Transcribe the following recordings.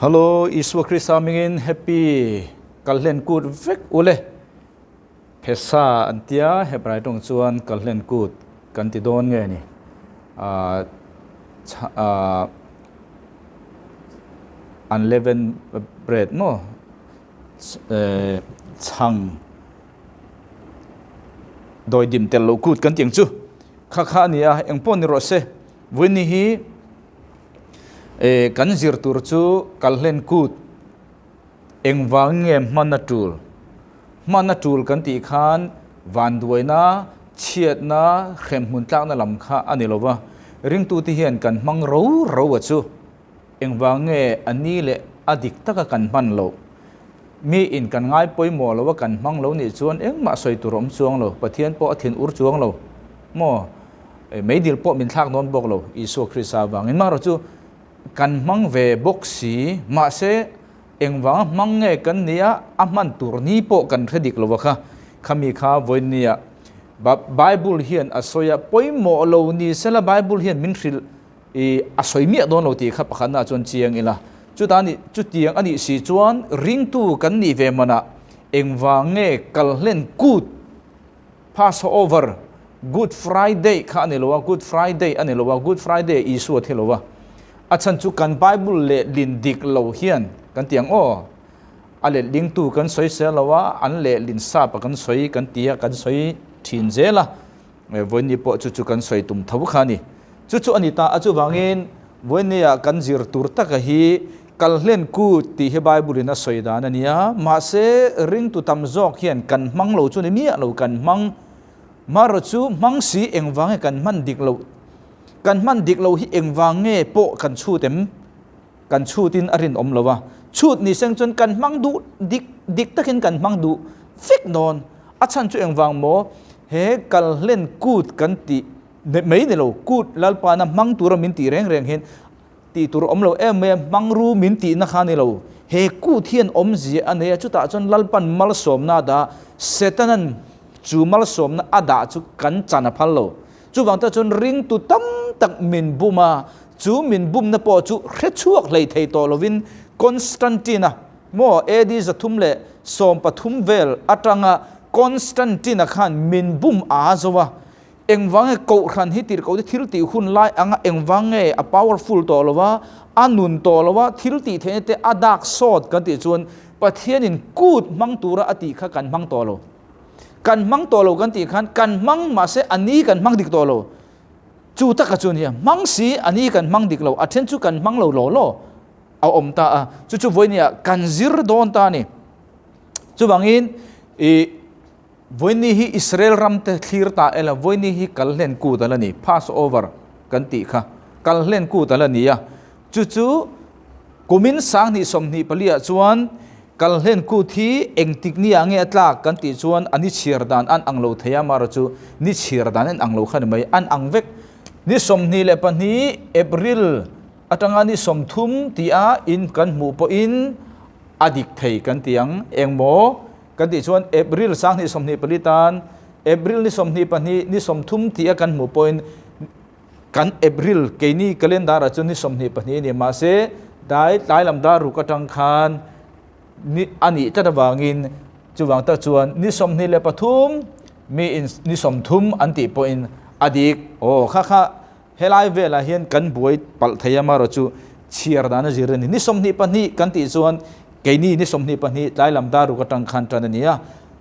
Hallo Isua Krista hmingin Happy Kalhlen Kut vek ule. Phesa an tia Hebrai tawng chuan Kalhlen Kut kan ti dawn nge ni. Unleavened bread maw chhang dawidim tel lo kut kan tiang chu kha kha a ni a, engpawh ni rawh se vawiin hi kan zir tur chu kalhlen kut engvang nge hman a tul hman a tul kan tih khan vanduaina chhiatna hremhmun tlakna lam kha a ni lo va ringtute hian kan hmang ro ro a chu. Engvang nge a ni leh a dik taka kan hman loh? Mi in kan ngai pawimawh lo a kan hmang lo nih chuan engmah sawi tur a awm chuang lo, Pathian pawh a thin ur chuang lo maw? Meidil pawh min thlak nawn bawk lo Isua Krista avangin. Marawh chu kan hmang ve bawk si, mahse engvanga hmang nge kan nia a hman tur ni pawh kan hre dik lo a kha. Khami kha vawinia Bible hian a sawi a, pawimawh lo ni sela Bible hian min hrilh I a sawi miah dawn lo tih kha pakhatnaah chuan chiang ila. Chutah nih chutiang a nih si chuan ringtu kan nih ve manah engvang nge kalhlen kut, Passover, Good Friday kha a ni lo a, Good Friday a ni lo a, Good Friday Isua thi lo a. A chhan chu kan Bible lehlin dik lo hian kan ti ang aw, a lehlingtu kan sawi sel lo a, an lehlin sap a kan sawi kan ti a, kan sawi thin zel a. Vawiinni pawh chu chu kan sawi tum tho kha a ni. Chu chu a ni ta a, chuvangin vawiinnia kan zir tur taka hi Kalhlen Kut tih hi Bible in a sawi dan a ni a, mahse ringtu tam zawk hian kan hmang lo chu ni miah lo, kan hmang marawh chu hmang si engvang nge kan hman dik loh, kan hman dik loh hi engvang nge pawh kan chhut em? Kan chhutin a rinawm lo a, chhut ni seng chuan kan hmang duh dik dik takin kan hmang duh vek dawn. A chhan chu engvang maw? He kalhlen kut kan tih mai ni lo, kut Lalpana hmang tura min tih reng reng hian tih tur awm lo em mai a, hmang ru min tihna kha ni lo. He kut hian awmzia a nei a, chutah chuan Lalpan malsawmna a dah, Setanan chu malsawmna a dah chu kan chan a phal lo. Chuvang tak chuan ringtu tam tak min bum a, chu min bumna pawh chu hre chhuak hlei thei tawh lovin Constantine-a maw AD 313 vel atanga Constantine-a khan min bum a zo a, engvang nge Kohhran hi tirhkohte thil tih hun lai anga engvang nge a powerful tawh lo a, a nun tawh lo a, thil tih theihna te a dak sawt kan tih chuan Pathianin kut hmang tura a tih kha kan hmang tawh lo. Kan hmang tawh lo kan tih khan kan hmang mahse a ni kan hmang dik tawh lo. Chu taka chu nia, hmang si a ni kan hmang dik lo, a then chu kan hmang lo law law a awm ta a, chu chu vawinia kan zir dawn ta a ni. Chuvangin i vawiini hi Israel ram te thlir ta ela, vawiini hi kalhlen kut a la ni, Passover kan tih kha kalhlen kut a la ni a, chu chu kumin 2024 ah chuan Kalhlen kut hi engtik ni ah nge a tlak kan tih chuan a ni chhiar dan an ang lo thei a, amaherawh chu ni chhiar dan an ang lo kha ni mai, an ang vek. Ni 22 April atanga ni 30 tih a in kan hmuh pawhin a dik thei kan ti ang. Engmaw kan tih chuan April 2024 tan April ni 22 ni 30 tih a kan hmuh pawhin kan April keini calendar ah chuan ni 22 a ni mahse dai tlai lam dar ruk atang khan ni a nih tlat avangin chuvang tak chuan ni 23 mi in ni 30 an tih pawhin a dik aw kha kha helai velah hian kan buai palh thei a marawh chu chhiar dan a zir a ni ni 22 kan tih chuan keini ni 22 tlai lam dar ruk atang khan tan a ni a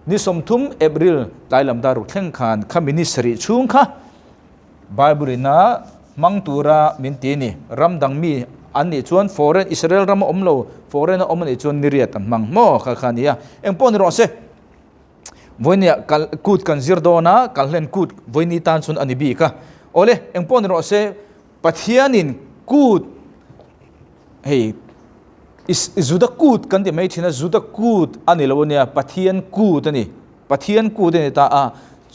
ni 30 April tlai lam dar ruk thleng khan khami ni sarih chhung kha Bible in a hmang tura min ti a ni. Ram dang mi an nih chuan foreign, Israel ram a awm lo, foreign a awm a nih chuan ni riat an hmang maw kha kha a ni a. Eng pawh ni rawh se, vawinia kal kut kan zir dawn a, kalhlen kut vawini tan chuan a ni bik a. Awle, eng pawh ni rawh se, Pathianin kut hei Juda kut kan ti mai thin a, Juda kut a ni lo a nia, Pathian kut a ni. Pathian kut a ni ta a,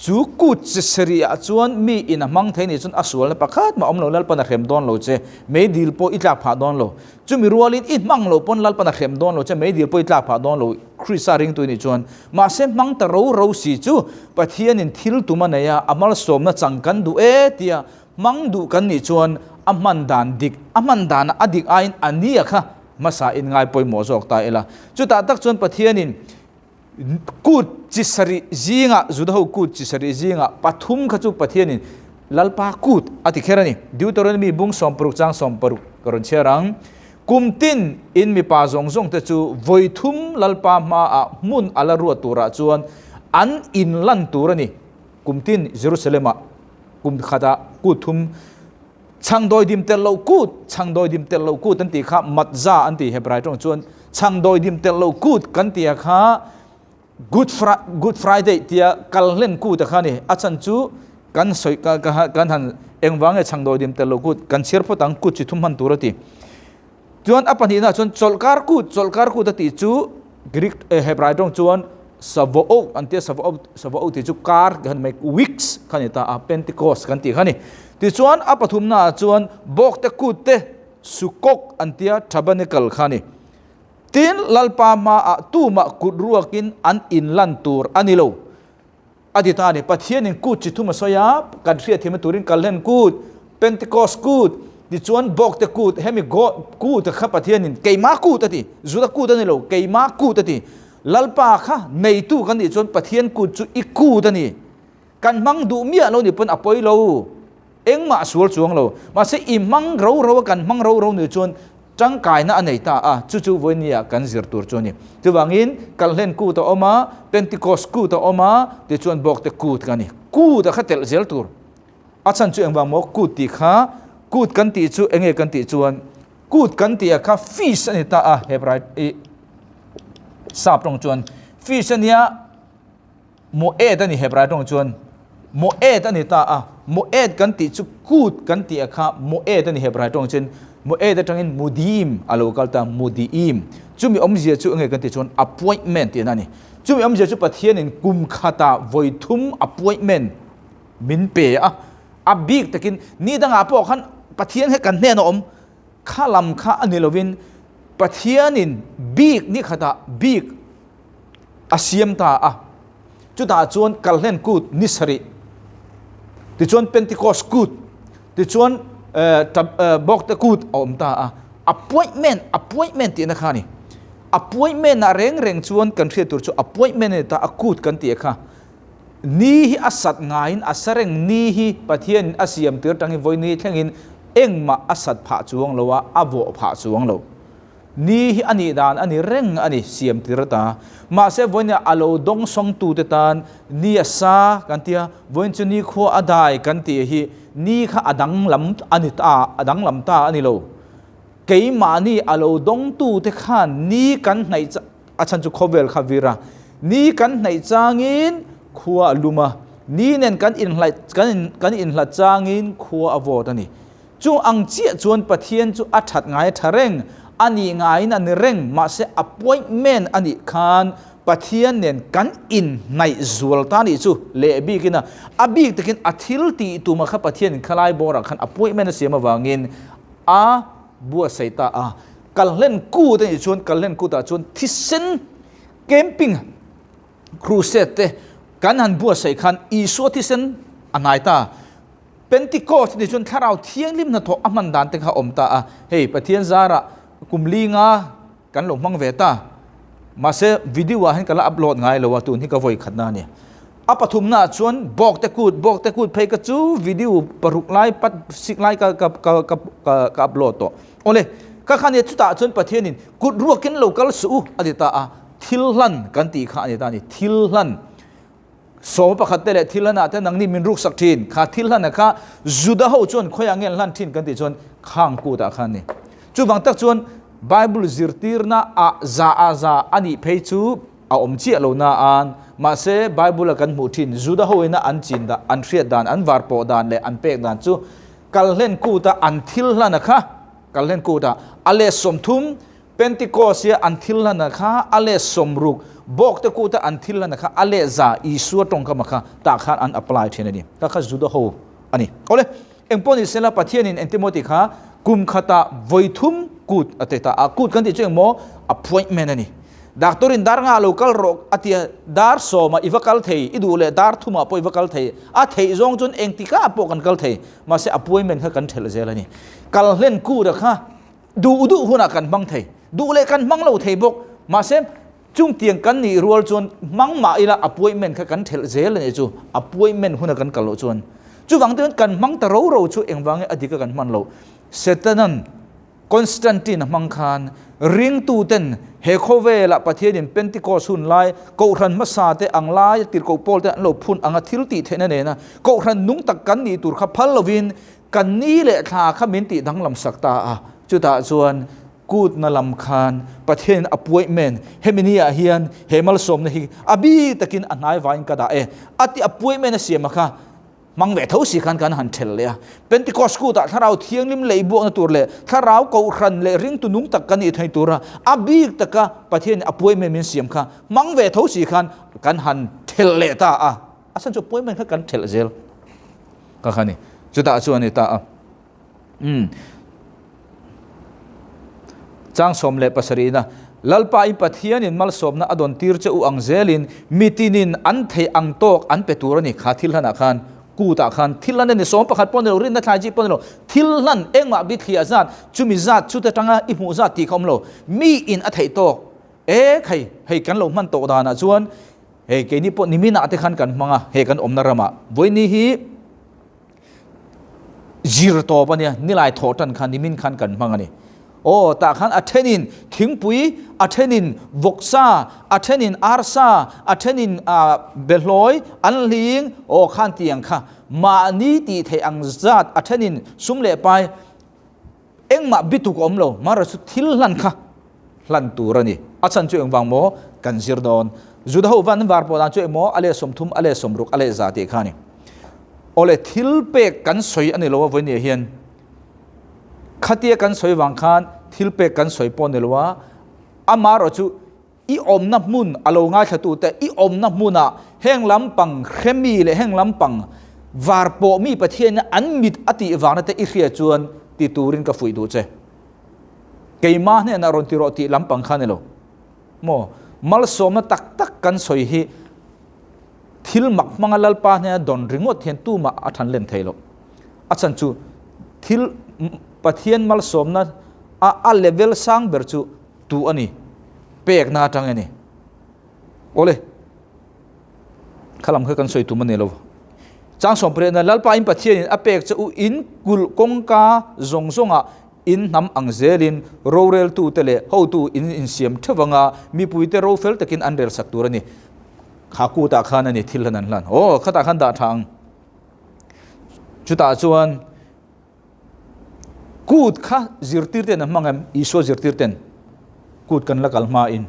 chu kut chi sarih ah chuan mi in a hmang thei nih chuan a sualna pakhat mah awm lo, Lalpan a hrem dawn lo che, meidil pawh i tlak phah dawn lo. Chumi rualin i hmang lo pawn Lalpan a hrem dawn lo che, meidil pawh i tlak phah dawn lo, Krista ringtu i nih chuan. Mahse hmang ta ro ro si chu Pathianin thil tum a nei a, a malsawmna chang kan duh e tia hmang duh kan nih chuan a hman dan dik, a hman dana a dik aiin a nia kha. hmasa in ngai pawimawh zawk ta ila. Chutah tak chuan Pathianin kut chi sarih zingah, Judaho kut chi sarih zingah pathum kha chu Pathianin Lalpa kut a ti kher a ni. Deuteronomy bung 60 chang 60 ka rawn chhiar ang. Kum tin in mipa zawng zawng te chu vawi thum Lalpa hmaah hmun a la ruat turah chuan an inlan tur a ni. Kum tin Jerusalem-ah kum khatah kut thum Chhangdawi dim telh loh kut, chhangdawi dim telh loh kut an tih kha Matza an ti Hebrai tawng chuan chhangdawi dim telh loh kut kan tih a kha Good Fri Good Friday tia kal hlen kut a kha ni. A chhan chu kan sawi ka ka kan han engvang nge chhangdawi dim telh loh kut kan chhiar phawt ang kut chi thum hman tur a ti. Chuan a pahnihna chuan chawlhkar kut, chawlhkar kut a tih chu Greek eh Hebrai tawng chuan Savo'o an tia Savo'o Savo'o tih chu kar tih kha ni mai weeks kha ni ta a Pentecost kan tih kha ni. Tichuan a pathumna ah chuan Bawkte kut te Sukok an tia Tabernacle kha ni. Tin Lalpa hmaah tumah kut ruakin an inlan tur a ni lo. A ti ta a ni. Pathianin kut chi thum a sawi a, kan hriatthiamna turin Kalhlen kut, Pentecost kut, tichuan Bawkte kut, hemi kut kha Pathianin keimah kut a ti, Juda kut a ni lo, keimah kut a ti. Lalpa kha neitu kan nih chuan Pathian kut chu i kut a ni. Kan hmang duh miah lo nih pawn a pawi lo. Engmah sual chuang lo. Mahse i hmang ro ro a kan hmang ro ro nih chuan tangkaina a nei ta a, chu chu vawinia kan zir tur chu a ni. Chuvangin Kalhlen kut a awm a, Pentecost kut a awm a, tichuan Bawkte kut ka ni. Kut a kha telh zel tur. A chhan chu engvang maw kut tih kha, kut kan tih chu enge kan tih chuan kut kan tih a kha feast a ni ta a, Hebrai i sap tawng chuan feast a nia, Moed a ni Hebrai tawng chuan Moed a ni ta a, Moed kan tih chu kut kan tih a kha Moed a ni Hebrai tawng chuan Moed atangin Mudiim a lo kal ta Mudiim chumi awmzia chu enge kan tih chuan appointment tihna a ni. Chumi awmzia chu Pathianin kum khatah vawi thum appointment min pe a, a bik takin ni dangah pawh khan Pathian hi kan hnenah awm kha lam kha a ni lovin Pathianin bik ni khatah bik a siam ta a. Chutah chuan Kalhlen Kut ni sarih, tichuan Pentecost Kut, tichuan Bawkte Kut a awm ta a. Appointment, appointment tihna kha a ni. Appointment ah reng reng chuan kan hriat tur chu appointment a ni ta a, kut kan tih kha. Ni hi a sat ngaiin a sa reng, ni hi Pathianin a siam tir tangin vawi ni thlengin engmah a sat phah chuang lo a, a vawh phah chuang lo. Ni hi a nih dan a ni reng a ni, siam tir ta. Mahse vawiin a lo dawng sawngtute tan ni a sa kan tia, vawiin chu ni khua a dai kan tih hi ni kha a danglam a ni ta, a danglam ta a ni lo. Keimahni a lo dawngtute khan ni kan hnaih chang, a chhan chu khawvel kha vir a, ni kan hnaih changin khua a lum a, ni nen kan inhlaih, kan inhlat changin khua a vawt a ni. Chung ang chiah chuan Pathian chu a that ngai a tha reng, a nih ngaiin a ni reng, mahse appointment a nih khan Pathian nen kan inhnaih zual ta nih chu leh bikin a, a bik takin a thil tih tuma kha Pathianin khalai bawrah khan appointment a siam avangin a buatsaih ta a. Kalhlen kut a nih chuan Kalhlen kutah chuan thisen camping crusade te kan han buatsaih khan Isua thisen a hnai ta. Pentecost ni chuan Thlarau Thianghlim hnathawh a hman dan te kha a awm ta a, hei Pathian zarah kum linga kan lo hmang ve ta. Mahse video ah hian ka la upload ngai lo a, tun hi ka vawi khatna a ni. A pathumna ah chuan Bawkte Kut, Bawkte Kut phei ka chu video paruk lai pat sik lai ka ka ka ka ka upload tawh. Awle, ka kha nia chutah chuan Pathianin kut ruakin lo kal suh u a ti ta a, thil hlan kan tih kha a ni ta a ni, thil hlan. Sawma pakhat te leh thil hlanah te nangni min ruksak thin. Kha thil hlana kha Juda ho chuan khawiah nge an hlan thin kan tih chuan khang kutah khan a ni. Chuvang tak chuan Bible zirtirna ah za ah za a nih phei chu a awm chiah lo na an. Mahse Bible a kan hmuh thin Juda ho ina an chin dan, an hriat dan, an var pawh dan leh an pek dan chu Kalhlen kuta an thil hlana kha Kalhlen kutah a let 30 Pentecost ia an thil hlana kha a let 60, Bawkte kuta an thil hlana kha a let 100, Isua tawngkama kha tah khan an apply thin a ni. Kha kha Juda ho a ni. Awle, engpawh ni sela Pathianin eng Timothy kha kum khatah vawi thum kut a ti ta a, kut kan tih chu engmaw appointment a ni. Doctor in dar nga lo kal rawh a tia, dar sawmah i va kal thei, i duh leh dar thumah pawh i va kal thei, a theih zawng chuan engtikah pawh kan kal thei, mahse appointment kha kan thelh zel a ni. Kalhlen kut a kha. Duh duh hunah kan hmang thei. Duh leh kan hmang lo thei bawk. Mahse, chungtiang kan nih rual chuan hmang mah ila appointment kha kan thelh zel a nih chu. Appointment huna kan kal loh chuan. Chuvang te chuan kan hmang ta ro ro chu engvangin a dika kan hman loh. Setanan Constantine a hmang khan ringtuten he khawvelah Pathianin Pentecost hun lai Kohhran hmasa te ang lai tirhkoh Paul te an lo phun anga thil tih theihna nena Kohhran nung tak kan nih tur kha phal lovin kan ni leh thla kha min tih danglam sak ta a. Chutah chuan kutna lam khan Pathianin appointment hemi ni ah hian he malsawmna hi a bi takin a hnai vaiin ka dah e a ti appointment a siam a kha Hmang ve tho si khan kan han ṭhel leh a. Pentecost kutah Thlarau Thianghlim lei buakna tur leh Thlarau Kohhran leh ringtu nung tak kan nih thei tura a bik taka Pathianin a puaimai min siam kha hmang ve tho si khan kan han ṭhel leh ta a. A chhan chu puaimai kha kan ṭhelh zel ka kha ni. Chutah chuan a ni ta a. Umm. Chang 17-na, Lalpa in Pathianin malsawmna a dawn tir che u ang zelin mitinin an theih ang tawk an pe tur a ni. Kha thil hlanah khan, kutah khan thil hlan a ni. 11 pawh ni lo, rinna thlai chi pawh ni lo, thil hlan engmah bithliah zat, chumi zat, chute tanga i hmuh zat tih kha awm lo. Mi in a theih tawk. E khai, hei kan lo hman tawh danah chuan hei keini pawh niminah te khan kan hmang a, hei kan awmna ramah. Vawiini hi. Zir tawp a nia, nilai thawh tan khan nimin khan kan hmang a ni. Aw, tah khan a thenin thingpui, a thenin vawksa, a thenin arsa, a thenin behlawi, an hling, aw khan tih ang kha mahni tih theih ang zat a thenin sum leh pai engmah bituk a awm lo, mahra chu thil hlan kha hlan tur a ni. A chhan chu engvang maw kan zir dawn? Juda ho van var pawh dan chu engmaw a leh 30, a leh 60, a leh 100 tih kha a ni. Awle thil pek kan sawi a ni lo a vawinia hian khatia kan sawi vang khan thil pek kan sawi pawh a ni lo a, amaherawh chu i awmna hmun a lo ngaithlatute i awmna hmunah heng lampang hremi leh heng lampang var pawh mi Pathianin an mit a tih vangna te i hria chuan ti turin ka fuih duh che. Keimah hnenah rawn ti rawh tih lampang kha a ni lo maw? Malsawmna tak tak kan sawi hi thil mak hmanga Lalpa hnena dawn ringawt hian tumah a than len thei lo. A chhan chu thil Pathian malsawmna a a level sang ber chu tu a ni, pekna atang a ni. Awle, khalam kha kan sawi tum a ni lo. Chang 18 na Lalpa in Pathianin a pek che u in kulh kawngka zawng zawngah in hnam ang zelin roreltute leh hotu in insiam theuh anga mipuite ro fel takin an relsak tur a ni. Kha kutah khan a ni thil hlan an hlan. Aw, khatah khan dah tha ang. Chutah chuan Kut kha zirtir ten a hmang em? Isua zirtir ten kut kan la kal hma in.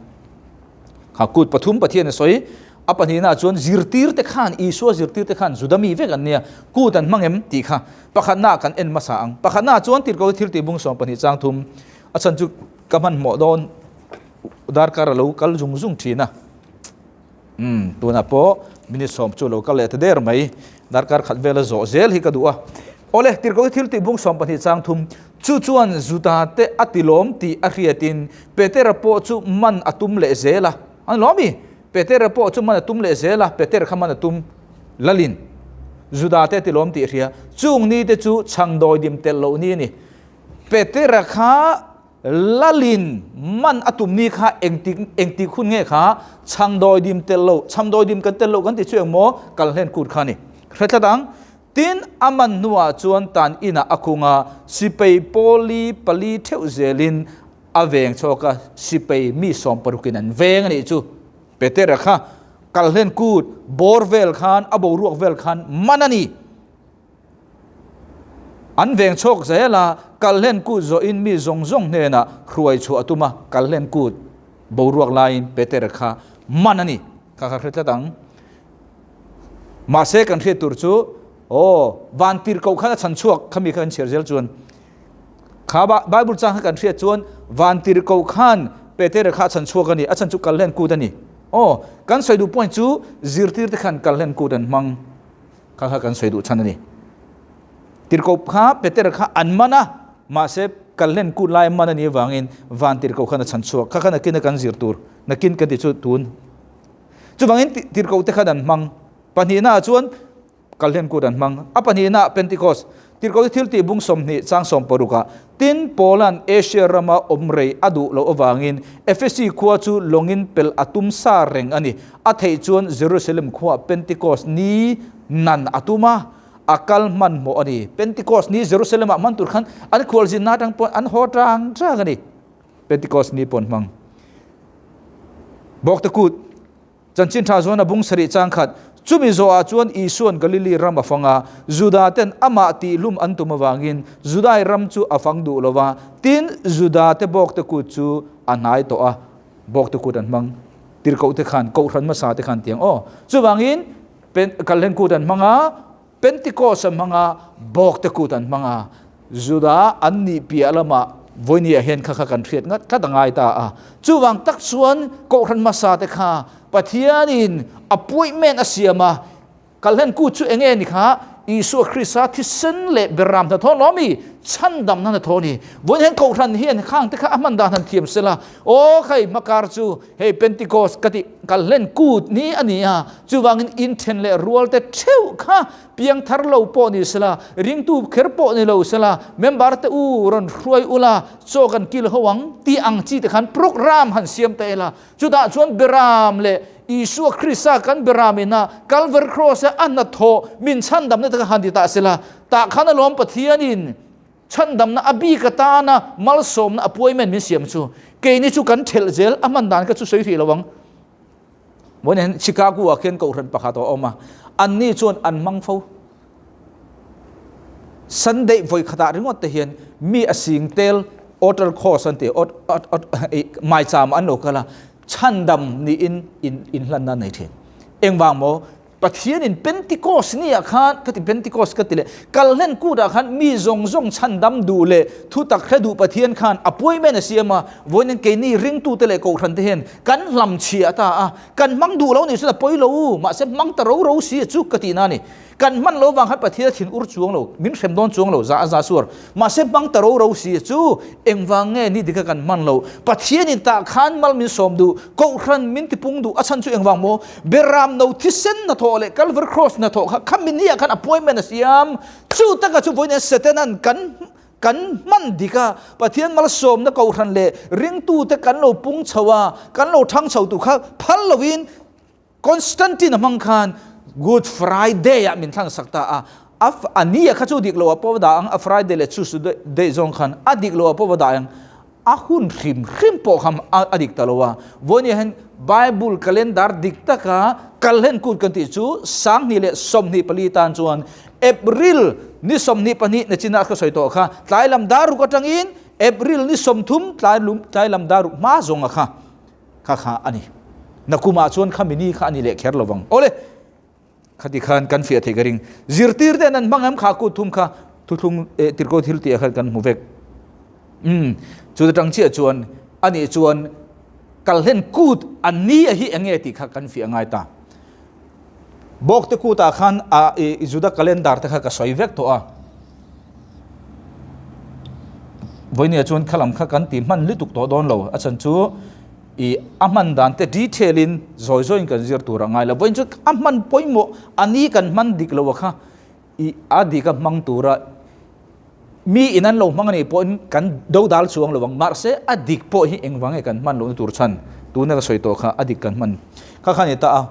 Kha kut pathum Pathian a sawi, a pahnihna chuan zirtir te khan, Isua zirtir te khan Juda mi vek an nia, kut an hmang em tih kha pakhatna kan en hmasa ang. Pakhatna chuan tirhkoh thil tih bung 12 chang thum a chhan chu ka hmanhmawh dawn darkar a lo kal zung zung thin a. Umm tunah pawh minute sawm chu lo kal leh ta der mai, darkar khat vela zawh zel hi ka duh a. Awle, tirhkoh hi thil tih bung 12 chang thum, chu chuan Juda te a ti lawm tih a hriatin Petera pawh chu man a tum leh zel a. An lawm i? Petera pawh chu man a tum leh zel a, Petera kha man a tum lalin Juda te a ti lawm tih a hria. Chung ni te chu chhangdawidim telh loh ni a ni. Petera kha Lalin man a tum ni kha engtik engtik hun nge kha chhangdawidim tel lo, chhamdawidim kan tel lo kan ti chu engmaw kal hlen kut kha a ni. Hre tlat ang. Tin, a man hnuah chuan tan inah a khung a, sipei pawli pali theuh zelin a veng chhawk a, sipei mi 60 in an veng a nih chu. Petera kha kal hlen kut bawr vel khan a boruak vel khan man a ni. An veng chhawk zel a, Kalhlen kut zawhin mi zawng zawng hnenah hruai chhuah a tum a, Kalhlen kut boruak laiin Petera kha man a ni. Kha kha hre tlat ang. Mahse kan hriat tur chu, aw, van tirhkoh khan a chhan chhuak kha mi kha kan chhiar zel chuan, kha Bible chang kha kan hriat chuan van tirhkoh khan Petera kha a chhan chhuak a ni, a chhan chu Kalhlen kut a ni. Aw, kan sawi duh point chu zirtirte khan Kalhlen kut an hmang. Kha kha kan sawi duh chhan a ni. Tirhkoh kha Petera kha an man a, mahse Kalhlen kut lai man a nih avangin van tirhkoh khan a chhan chhuak. Kha kha nakin a kan zir tur, nakin kan ti chu tun. Chuvangin tirhkoh te khan an hmang. Pahnihna ah chuan Kalhlen kut an hmang. A pahnihna, Pentecost, Tirhkohte thiltih bung 20 chang 60 ah, Tin, Paula'n Asia rama awm rei a duh loh avangin Ephesi khua chu lawngin pelh a tum sa reng a ni. A theih chuan Jerusalem khuaah Pentecost ni nan a tum a, a kal hmanhmawh a ni. Pentecost ni Jerusalem-ah hman tur khan an khualzinna atang pawh an haw tang tang a ni. Pentecost ni pawh an hmang. Bawkte kut. Chanchin tha zuan a bung sarih chang khat, Chumi zawhah chuan Isua'n Galili ram a fang a, Juda ten amah tihlum an tum avangin Judai ram chu a fang duh lo va, tin, Juda te bawkte kut chu a hnai tawh a, bawkte kut an hmang tirhkoh te khan, kohhran hmasa te khan tiang aw. Chuvangin, Kalhlen kut an hmang a, Pentecost an hmang a, bawkte kut an hmang a, Juda an nih piah lamah vawinia hian kha kha kan hriat ngat tlat a ngai ta a. Chuvang tak chuan Kohhran hmasa te kha Pathianin appointment a siam a, Kalhlen kut chu enge ni kha? Isua Krista thisen leh beram hnathawh lawm i chhandamna hnathawh a ni. Vawiin hian Kohhran hian khang te kha a hman dan han thiam sela, aw khai hmakar chu hei Pentecost ka tih Kalhlen kut ni a ni a, chuvangin inthen leh rual te theuh kha piangthar lo pawh ni sela, ringtu kher pawh ni lo sela, member te u rawn hruai ula, chaw kan kil ho ang tih ang chi te khan program han siam ta ila, chutah chuan Beram leh Isua Krista kan Beram ina Calvary Cross a a hnathawh min chhandamna te kha han ti ta sela, tah khan alawm Pathianin Chhandamna a bik atana malsawmna appointment min siam chu keini chu kan thelh zel a hman dan kha chu sawi hrih lo ang. Vawiin hian Chicago ah khian kohhran pakhat a awm a, anni chuan an hmang fo. Sunday vawi khatah ringawt te hian mi a sing tel altar cross an ti maicham an lo kal a, chhandam niin inhlanna an nei thin. Engvang maw? Pathianin Pentecost ni ah khan, ka ti Pentecost ka ti leh, Kalhlen kut ah khan mi zawng zawng chhandam duh leh thutak hre duh Pathian khan a appointment a siam a, vawiin keini ringtute leh kohhran te hian kan hlam chhiah ta a, kan hmang duh lo nih chuan a pawi lo u, mahse hmang ta ro ro si a chu ka tihna a ni. Kan hman lo vang khan Pathian a thin ur chuang lo, min hrem dawn chuang lo, za a za suar. Mahse hmang ta ro ro si a chu engvang nge ni dika kan hman lo? Pathianin tah khan mal min sawm duh, kohhran min tipung duh, a chhan chu engvang maw? Beram no thisen hnathawh leh Calvary Cross hnathawh kha khami niah khan appointment a siam. Chu taka chu vawiin Satanan kan kan hman dik a, Pathian malsawmna kohhran leh ringtute kan lo pung chho a, kan lo thang chho tur kha phal lovin Constantine a hmang khan Good Friday ah min thlang sak ta a, a a nia kha chu dik lo ah pawh va dah ang, a Friday leh Tuesday zawng khan a dik lo ah pawh va dah ang, a hun hrim hrim pawh kha a dik ta lo a. Vawiin hian Bible calendar dik taka kalhlen kut kan tih chu 2024 tan chuan April ni 22 na chinah ka sawi tawh kha tlai lam dar ruk atangin April ni 30 tlai lum tlai lam dar ruk hma zawnga kha kha kha a ni. Nakumah chuan khami ni kha a ni leh kher lovang. Awle! Khati khan kan fiah theih ka ring. Zirtir ten an hmang em kha kut thum kha thuthlung eh tirko thil tih ah khan kan hmu vek. Umm chu atang chiah chuan anih chuan kalhlen kut an ni a hi enge tih kha kan fiah ngai ta. Bawkte kut ah khan a i Juda calendar te kha ka sawi vek tawh a. Vawinia chuan khalam kha kan ti hman lutuk tawh dawn lo a chhan chu I a hman dan te detail in zawi zawi in kan zir tur a ngai lo. Vawiin chu a hman pawimawh a ni kan hman dik lo a kha i a dik a hmang tura mi in an lo hmang a nih pawhin kan do dal chuang lo ang. Mahse a dik pawh hi engvang nge kan hman lohna tur chhan tuna ka sawi tawh kha a dik kan hman kha kha a ni ta a.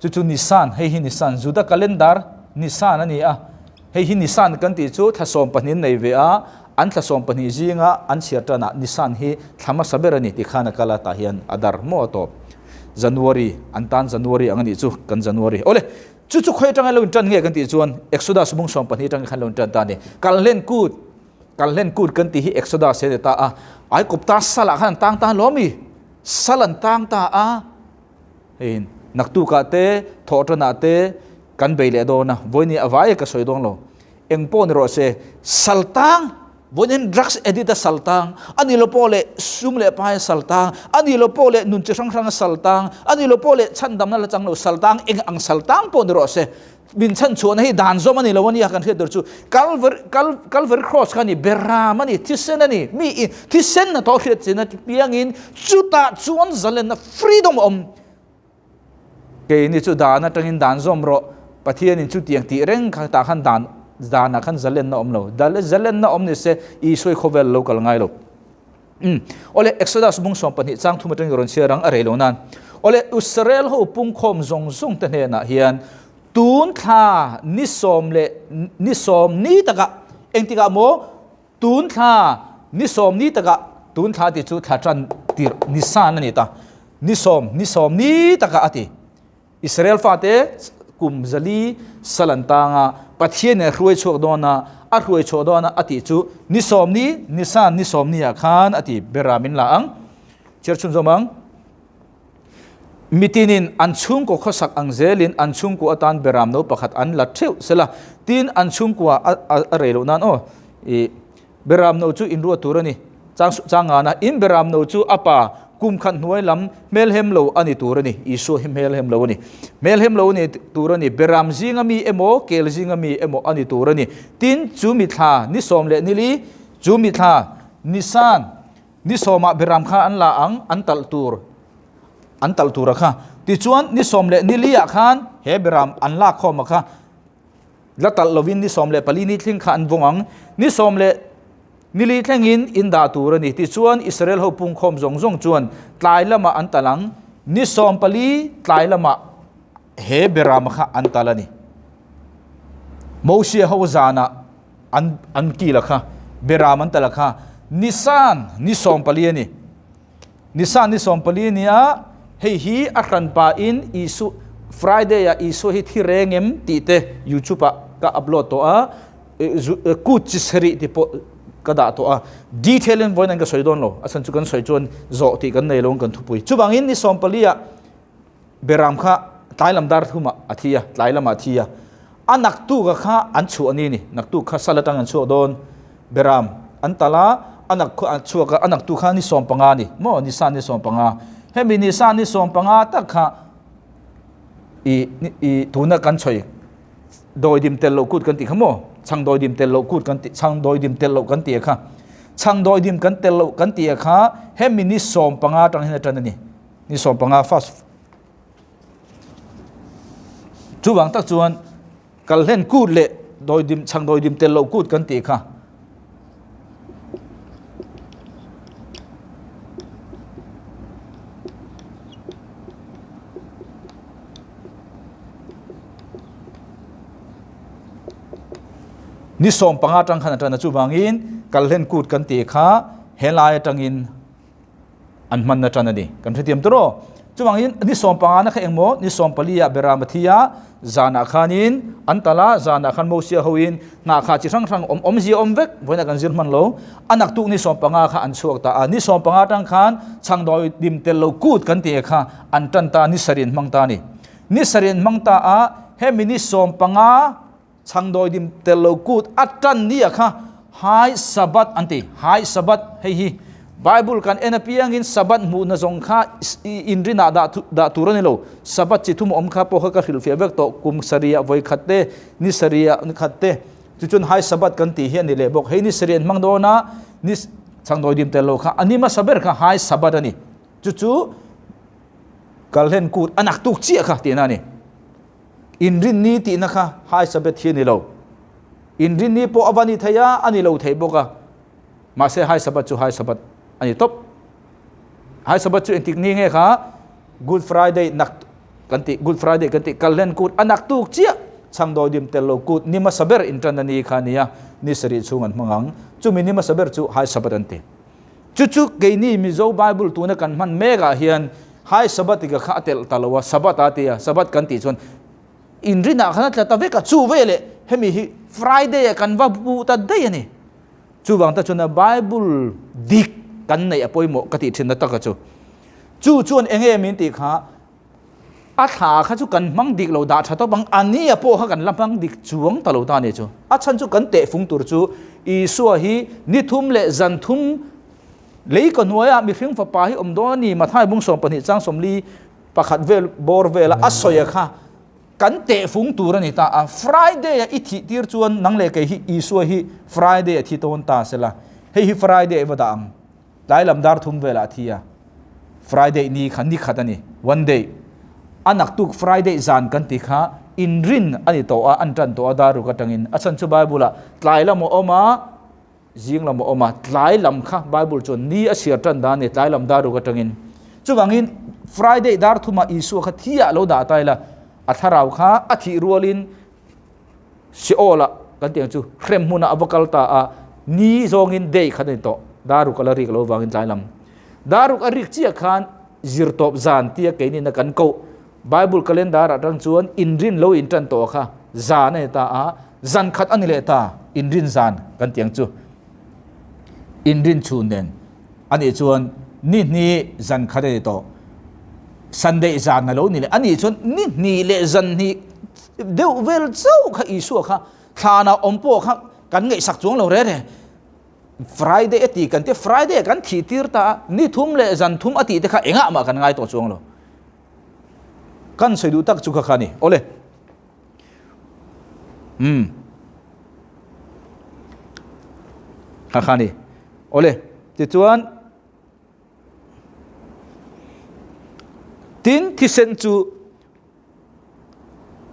Chu chu Nisan, hei hi Nisan, Juda calendar Nisan a ni a. Hei hi Nisan kan tih chu thla 12 an nei ve a, an thla 12 zinga an chhiar tanah Nisan hi thla hmasa ber a ni tih khan a kal a, tah hian a dar maw a tawp. January, an tan January ang a nih chu, kan January. Awle, chu chu khawi atanga lo intan nge kan tih chuan Exodus bung 12 atanga khan lo intan ta a ni. Kalhlen kut, Kalhlen kut kan tih hi Exodus hi a ni ta a, Aikupta salah khan an tang ta lo mi? Sal an tang ta a. Hei naktukah te, thawhtanah te kan bei leh dawn a, vawiin a vai ka sawi dawn lo. Eng pawh ni rawh se, saltang, vawiin drugs addict a saltang, a ni lo pawh leh sum leh pai a saltang, a ni lo pawh leh nun chi hrang hrang a saltang, a ni lo pawh leh chhandamna la chang lo saltang, eng ang saltang pawh ni rawh se, min chhan chhuahna hi dan zawm a ni lo a nia kan hriat tur chu Calvary, Calvary cross kha a ni, beram a ni, thisen a ni, mi i thisen a tawh hriat chin a piangin chutah chuan zalenna freedom a awm. Keini chu dan atangin dan zawm rawh, Pathianin chutiang tih reng kha tah khan dan danah khan zalenna awm lo. Zalenna awm ni se Isua hi khawvel lo kal ngai lo. Umm. Awle, Exodus bung 12 chang thum atangin rawn chhiar ang a rei lo nan. Awle, Israel ho pungkhawm zawng zawng te hnenah hian tun thla ni sawm leh ni sawm ni takah engtikah maw tun thla ni sawm ni takah tun thla tih chu thla tan tirh ni san a ni ta ni sawm ni sawm ni takah a ti. Israel fate kum zali sal an tang a, Pathian in a hruai chhuak dawn a, a hruai chhuah dawn a a tih chu ni sawm ni, Nisan ni sawm ni ah khan a ti ber a min la ang. Chhiar chhunzawm ang. Mitinin an chhungkaw khawsak ang zelin an chhungkua atan beram no pakhat an la theuh sela, tin an chhungkua a rei loh nan aw i Beram no chu inruat tur a ni. Chang changana in beram no chu a pa kum khat hnuai lam hmelhem lo a ni tur a ni. Isua hi hmelhem lo a ni. Hmelhem lo a ni tur a ni. Beram zinga mi emaw, kel zinga mi emaw a ni tur a ni. Tin, chu mithla ni sawm leh nili, chu mithla Nisan ni sawmah beram kha an la ang, an talh tur, an talh tur a kha. Tichuan, ni sawm leh nili-ah khan he beram an lak khawm a kha. La talh lovin ni 14 ni thleng kha an vawng ang. Ni sawm leh nili thlengin in dah tur a ni. Tichuan, Israel ho pungkhawm zawng zawng chuan tlai lamah an talh ang. Ni 14 tlai lamah he Berama kha an talh a ni. Mosia ho zanah an an kil a kha, Beram an talh a kha. Nisan ni 14 a ni. Nisan ni 14 nia hei hi a hran pahin Isu Friday ah Isua hi thi reng em tih te YouTube ah ka upload tawh a, kut chi sarih tih pawh ka dah tawh a, detail in vawiin an ka sawi dawn lo, a chhan chu kan sawi chuan zawh tih kan nei lo kan thupui. Chuvangin ni 14 ah Beram kha tlai lam dar thumah a thi a, tlai lamah a thi a. A naktuk a kha an chhuah ni ni, naktuk kha sal atang an chhuak dawn. Beram an tal a, a nak kha an chhuak a, a naktuk kha ni 15 ni maw, ni san ni 15. Hemi ni san ni 15 tak kha i i tuna kan chhawi dawidim tel loh kut kan tih kha maw, chhang dawidim tel loh kut kan tih, chhang dawidim tel loh kan tih a kha. Chhang dawidim kan tel loh kan tih a kha hemi ni 15 atang hian a tan a ni. Ni 15 fast chuvang tak chuan kalhlen kut leh dawidim chhang dawidim tel loh kut kan tih kha ni 15 atang khan a tan a chuvangin kalhlen kut kan tih kha helai atangin an hmanna tan a ni. Kan hrethiam tur aw. Chuvangin ni 15 na kha engmaw ni 14 ah Beram a thi a, zanah khanin an tal a, zanah khan Mosia hoin hnah kha chi hrang hrang awm awmzia awm vek vawiinah kan zir hman lo. A naktuk ni 15 kha an chhuak ta a, ni 15 atang khan chhangdawi dim tel lo kut kan tih kha an tan ta ni sarih an hmang ta a ni. Ni sarih an hmang ta a, hemi ni 15 Chhangdawi dim tel lo kut a tan nia kha High Sabbath an ti. High Sabbath hei hi Bible kan en apiangin Sabbath hmuhna zawng kha inrinah dah dah tur a ni lo. Sabbath chi thum awm kha pawh kha ka hrilhfiah vek tawh. Kum sarihah vawi khat te, ni sarihah ni khat te. Tichuan High Sabbath kan tih hi a ni leh bawk. Hei ni sarih an hmang dawn a, ni chhangdawi dim tel lo kha a ni hmasa ber kha High Sabbath a ni. Chu chu Kalhlen kut a naktuk chiah kha tihna a ni. Inrinni tihna kha High Sabbath hi a ni lo. Inrinni pawh a va ni thei a, a ni lo thei bawk a. Mahse High Sabbath chu High Sabbath a ni tawp. High Sabbath chu engtik ni nge kha Good Friday nak kan tih Good Friday kan tih Kalhlen kut a naktuk chiah chhangdawi dim tel lo kut ni hmasa ber intan a ni kha a nia, ni sarih chhung an hmang ang. Chumi ni hmasa ber chu High Sabbath an ti. Chu chu keini Mizo Bible tuna kan hman mekah hian Hai Sabbath ika kha a telh ta lo a, Sabbath a ti a, Sabbath kan tih chuan inrinah khan a tla ta vek a, chu veleh hemi hi Friday ah kan va bu ta daih a ni. Chuvang ta chuan Bible dik kan neih a pawimawh ka tih thin na taka chu. Chu chuan enge min tih kha A thla kha chu kan hmang dik lo dah tha tawp ang, a nia pawh kha kan la hmang dik chuang ta lo ta nih chu. A chhan chu kan tehfung tur chu Isua hi ni thum leh zan thum lei ka hnuaiah mihring fapa hi awm dawn a ni, Mathai bung 12 chang 41 vel bawr vela a sawi a kha kan tehfung tur a ni ta a. Friday a i thih tir chuan nang leh kei hi Isua hi Friday a thi tawn ta sela, hei hi Friday va dah ang. Tlai lam dar thum velah a thi a, Friday ni kha ni khat a ni, one day. A naktuk Friday zan kan ti kha Inrin a ni tawh a, an tan tawh a dar ruk atangin. A chhan chu Bible ah tlai lam a awm a, zing lam a awm a, tlai lam kha Bible chuan ni a chhiar tan dan a ni, tlai lam dar ruk atangin. Chuvangin Friday dar thumah Isua kha thi ah lo dah ta ila, a thlarau kha a thih rualin Seol ah kan tih ang chu hrem hmunah a va kal ta a, ni zawngin day khat a ni tawh, dar ruk a la rik lo vangin tlai lam. Dar ruk a rik chiah khan zirtawp zan tia keinin a kan koh Bible calendar atang chuan inrin lo in tan tawh kha zan a ni ta a, zan khat a ni leh ta, inrin zan kan tih ang chu. Inrin chhun nen a nih chuan ni hnih zan khat a ni tawh. Sunday zan a lo ni leh a nih chuan ni hnih leh zan hnih deuh vel chauh kha Isua kha thlanah awm pawh kha kan ngaihsak chuang lo rere. Friday a ti kan tia Friday kan thih tir ta a, ni thum leh zan thum a tih te kha engah mah kan ngai tawh chuang lo. Kan sawi duh tak chu kha kha ni. Awle. Umm. Kha kha ni. Awle. Tichuan tin thisen chu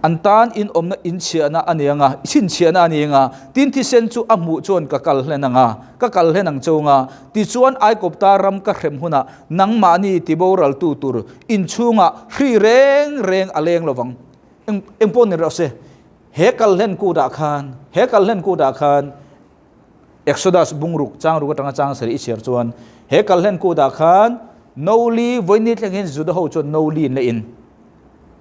An tan in awmna inchhiahna a ni ang a, chhinchhiahna a ni ang a, tin thisen chu a hmuh chuan ka kal hlen ang a, ka kal hlen ang cheu ang a, tichuan Aikawpta ram ka hrem hunah nangmahni tiboraltu tur inchhungah hri reng reng a leng lovang. Eng eng pawh ni rawh se, he kal hlen kutah khan, he kal hlen kutah khan Exodus bungruk changruk atanga chang sarih i chhiar chuan he kal hlen kutah khan Noli vawiini thlengin Juda ho chuan Noli an la in.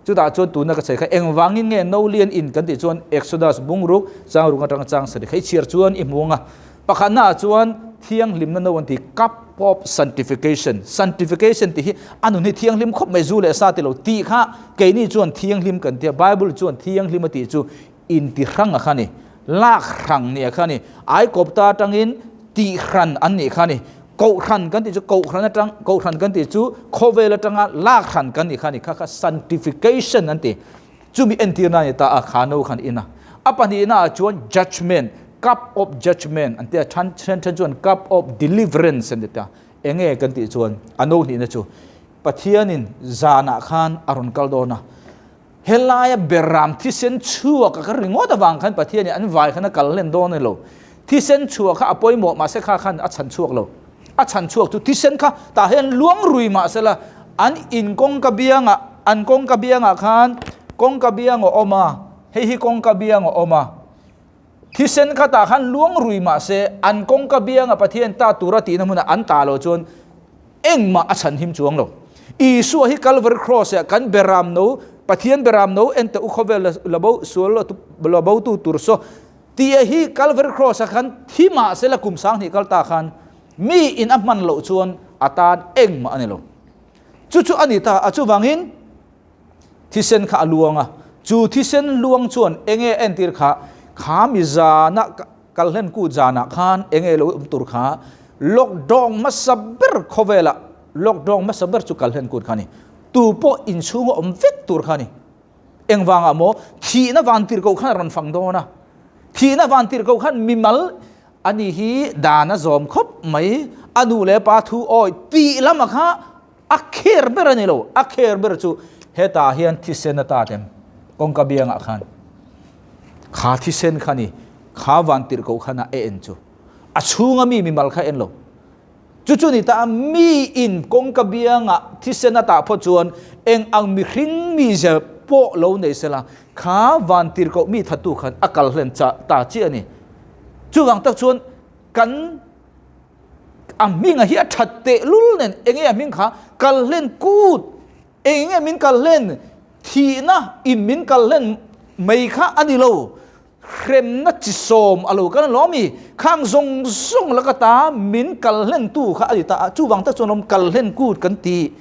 Chutah chuan tuna ka sawi kha engvangin nge Noli an in kan tih chuan Exodus bungruk changruk atanga chang sarih kha i chhiar chuan i hmu ang a. Pakhatnaah chuan thianghlimna no an ti cup of sanctification. Sanctification tih hi a nun hi thianghlim khawp mai zu leh sa ti lo tih kha keini chuan thianghlim kan tia Bible chuan thianghlim a tih chu intihrang a kha ni, lak hrang nih a kha ni, Aikawpta atangin tihhran an nih kha ni, Kohhran kan tih chu Kohhran atang, Kohhran kan tih chu khawvel atanga lak hran kan nih kha ni, kha kha sanctification an ti. Chumi entirna a ni ta a, kha no khan in a. A pahnihna ah chuan judgement, cup of judgement an ti a, then then chuan cup of deliverance an ti ta. Enge kan tih chuan a no hnihna chu Pathianin zanah khan a rawn kal dawn a, Helaia beram thisen chhuak a ka ringawt avang khan Pathianin an vai khan a kal hlen dawn a ni lo. Thisen chhuah kha a pawimawh mahse kha khan a chhan chhuak lo. A chhan chhuak chu thisen kha tah hian luang rui mahsela an in kawngka biangah an kawngka biangah khan kawngka biang a awm a, hei hi kawngka biang a awm a. Thisen kha tah khan luang rui mahse an kawngka biangah Pathian ta tura tihna hmunah an tah loh chuan Engmah a chhan him chuang lo. Isua hi Calvary Cross ah kan beram no, Pathian beram no en teh u khawvel la bo sual la bo tu tur saw tia hi Calvary Cross ah khan thi mah se la kum sang hnih kal ta khan mi in a hman loh chuan a tan engmah a ni lo. Chu chu a ni ta a chuvangin thisen kha a luang a, chu thisen luang chuan enge entir kha kha mi zana Kalhlen kut zanah khan enge lo awm tur kha lockdown hmasa ber khawvelah lockdown hmasa ber chu kalhlen kut kha a ni. Tu pawh inchhunga awm vek tur kha a ni. Engvangah maw thihna van tirhkoh khan a rawn fang dawn a. Thihna van tirhkoh khan mimal a ni hi dan a zawm khawp mai, a nu leh pa thu awi tih lama kha a kher ber a ni lo. A kher ber chu hetah hian thisen a tat em kawngka biangah khan. Kha thisen kha ni, kha van tirh koh khan a en chu. A chhunga mi mimal kha en lo. Chu chu ni ta mi in kawngka bianga thisen a tah phawt chuan eng ang mihring mi zel pawh lo nei sela kha van tirh koh mi thattu khan a kal hlen chah ta chiah a ni. Chuvang tak chuan kan a hminga hi a that teh lul nen enge a hming kha kal hlen kut Eng nge min kal hlen? Thihna in min kal hlen mai kha a ni lo. Hremna chi sawm a lo kal alawm i, khang zawng zawng laka ta min kal hlen tu kha a ni ta a, chuvang tak chuan lawm kal hlen kut kan ti.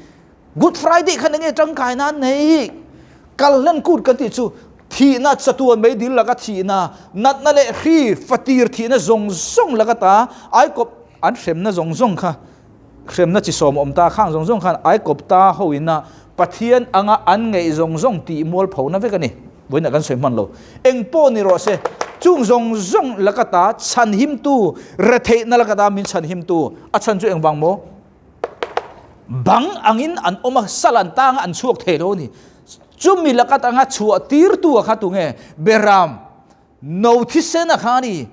Good Friday khan enge tangkai nan nei? Kal hlen kut kan tih chu thihna chatuan mai dil laka thihna, natna leh hri fatir thihna zawng zawng laka ta aikawp an hremna zawng zawng kha Hremna chi sawm awm ta khang zawng zawng khan Aikawpta ho ina Pathian anga an ngeih zawng zawng tih mual phona vek a ni. Vawiinah kan sawi hman lo. Eng pawh ni rawh se, chung zawng zawng laka ta chhanhimtu, retheihna laka ta min chhanhimtu, a chhan chu engvang maw? Bang angin an awm a, sal an tang a, an chhuak thei lo a ni. Chumi laka tanga chhuah tirtu a kha tunge? Beram no thisen a kha a ni.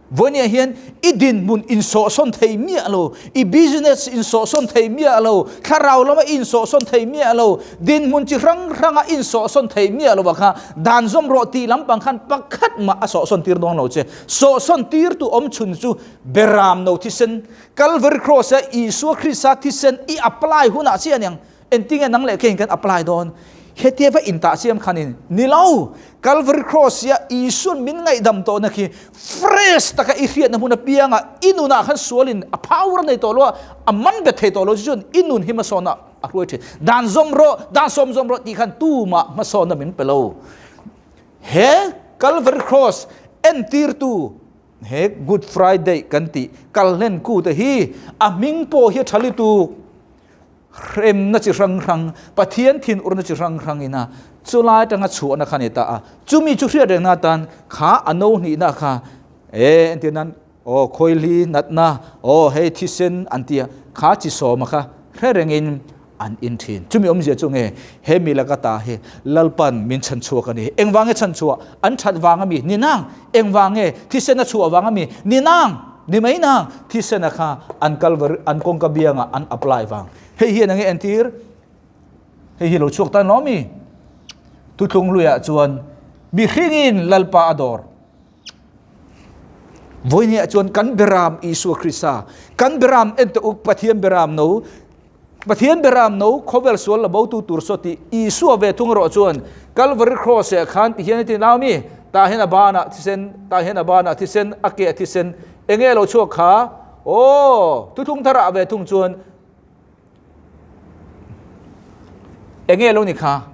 Vawinia hian i dinhmun insawhsawn thei miah lo, i business insawhsawn thei miah lo, thlarau lama i insawhsawn thei miah lo, dinhmun chi hrang hranga insawhsawn thei miah lo a kha dan zawm rawh tih lampang khan pakhat mah a sawhsawn tir dawn lo che. Sawhsawn tirtu awm chhun chu Beram no thisen, Calvary Cross a Isua Krista thisen i apply hunah chiah aniang. Engtinge nang leh keiin kan apply dawn? Hetia va intah siam khanin ni lo, Calvary Cross ia Isuan min ngaihdam tawhna khi fresh taka i hriatna hmun apianga i nunah khan sualin a power a nei tawh lo a, a man bet thei tawh lo chu chuan i nun hi hmasawnna a hruai thin. Dan zawm rawh, dan sawm zawm rawh tih khan tumah hmasawnna min pe lo. He Calvary Cross entirtu He Good Friday kan tih kalhlen kute hi a hming pawh hi a tha lutuk. Hremna chi hrang hrang, Pathian thinurna chi hrang hrang ina chulai atanga chhuahna kha a ni ta a. Chumi chu hriat rengna atan kha a no hnihna kha e entir nan aw khawihli natna aw hei thisen an tia kha chi sawma kha hre rengin an in thin. Chumi awmzia chu nge he mi laka ta hi Lalpan min chhan chhuak a ni. Engvang nge chhan chhuah? An that vang a mi? Ni nang! Engvang nge thisen a chhuah vang a mi? Ni nang! Ni mai nang! Thisen a kha an Kalvari an kawngka biangah an apply vang. Hei hian enge entir? Hei hi lo chhuak tan lo mi? Thuthlung hluiah chuan mihringin Lalpa a dawr. Vawinia chuan kan beram Isua Krista, kan beram ente uk Pathian beram no, Pathian beram no khawvel sual la bo tu tur saw tih Isua ve thung erawh chuan Calvary Cross ah khan ti hian a ti nau mi, tah hian a banah thisen, tah hian a banah thisen, a ke a thisen, enge lo chhuak kha? Aw, thuthlung tharah ve thung chuan Enge lo ni kha?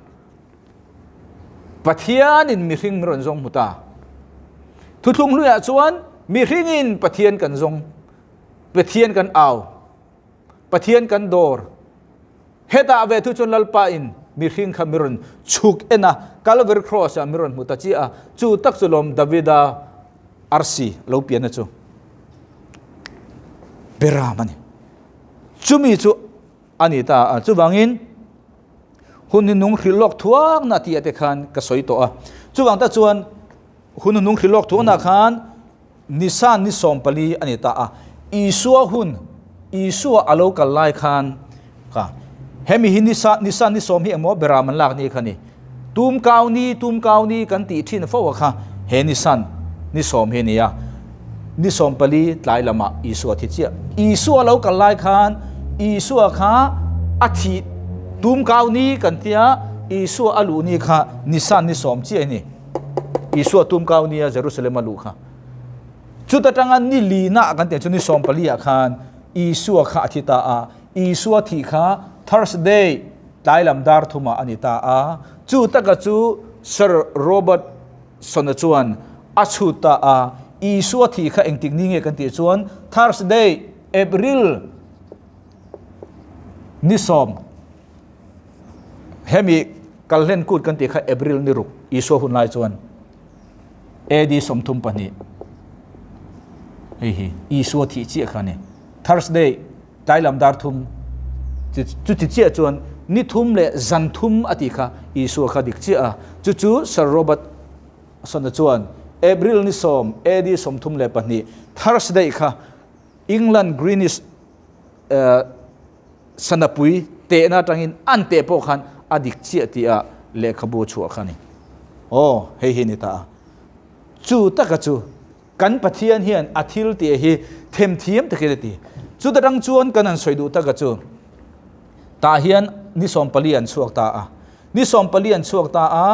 Pathianin mihring min rawn zawng hmu ta. Thuthlung hluiah chuan mihringin Pathian kan zawng, Pathian kan au, Pathian kan dawr. Hetah ve thu chuan Lalpa in mihring kha mi rawn chhuk en a, Calvary Cross ah mi rawn hmu ta chiah a, chu tak chu lawm Davida arsi lo pianna chu beram a ni. Chumi chu a ni ta a, chuvangin hun hi nung hrilh lawk thuakna tih ah te khan ka sawi tawh a. Chuvang tak chuan hun nung hrilh lawk thuakna khan Nisan ni 14 a ni ta a. Isua hun, Isua a lo kal lai khan kha hemi hi nisa Nisan ni 10 hi engmaw beram an lak ni kha ni. Tum kau ni, tum kau ni kan tih thin fo a kha he Nisan ni 10 hi a ni a. Ni 14 tlai lamah Isua thi chiah. Isua lo kal lai khan Isua kha a thih tum kau ni kan tia Isua a luh ni kha Nisan ni 10 chiah a ni. Isua tum kau nia Jerusalem a luh kha. Chuta tanga ni lina kan tih chu ni 14 ah khan Isua kha a thi ta a. Isua thih kha Thursday tlai lam dar thumah a ni ta a. Chu taka chu Sir Robert Sona chuan a chhut ta a. Isua thih kha engtik ni nge kan tih chuan Thursday, April ni 10, hemi kalhlen kut kan tih kha April ni ruk Isua hun lai chuan AD 32 hei hi Isua thih chiah kha a ni. Thursday tlai lam dar thum chuti chiah chuan ni thum leh zan thum a tih kha Isua kha dik chiah a, chu chu Sir Robert Sona chuan April ni 10 AD 32 Thursday kha England Greenwich sanapui tehna atangin an teh pawh khan a dik chiah tih a lehkhabu chhuah kha a ni. Aw hei hi a ni ta a, chu taka chu Kan Pathian hian a thil tih hi themthiam takin a ti. Chuta tang chuan kan han sawi duh taka chu tah hian ni 14 an chhuak ta a. Ni 14 an chhuak ta a,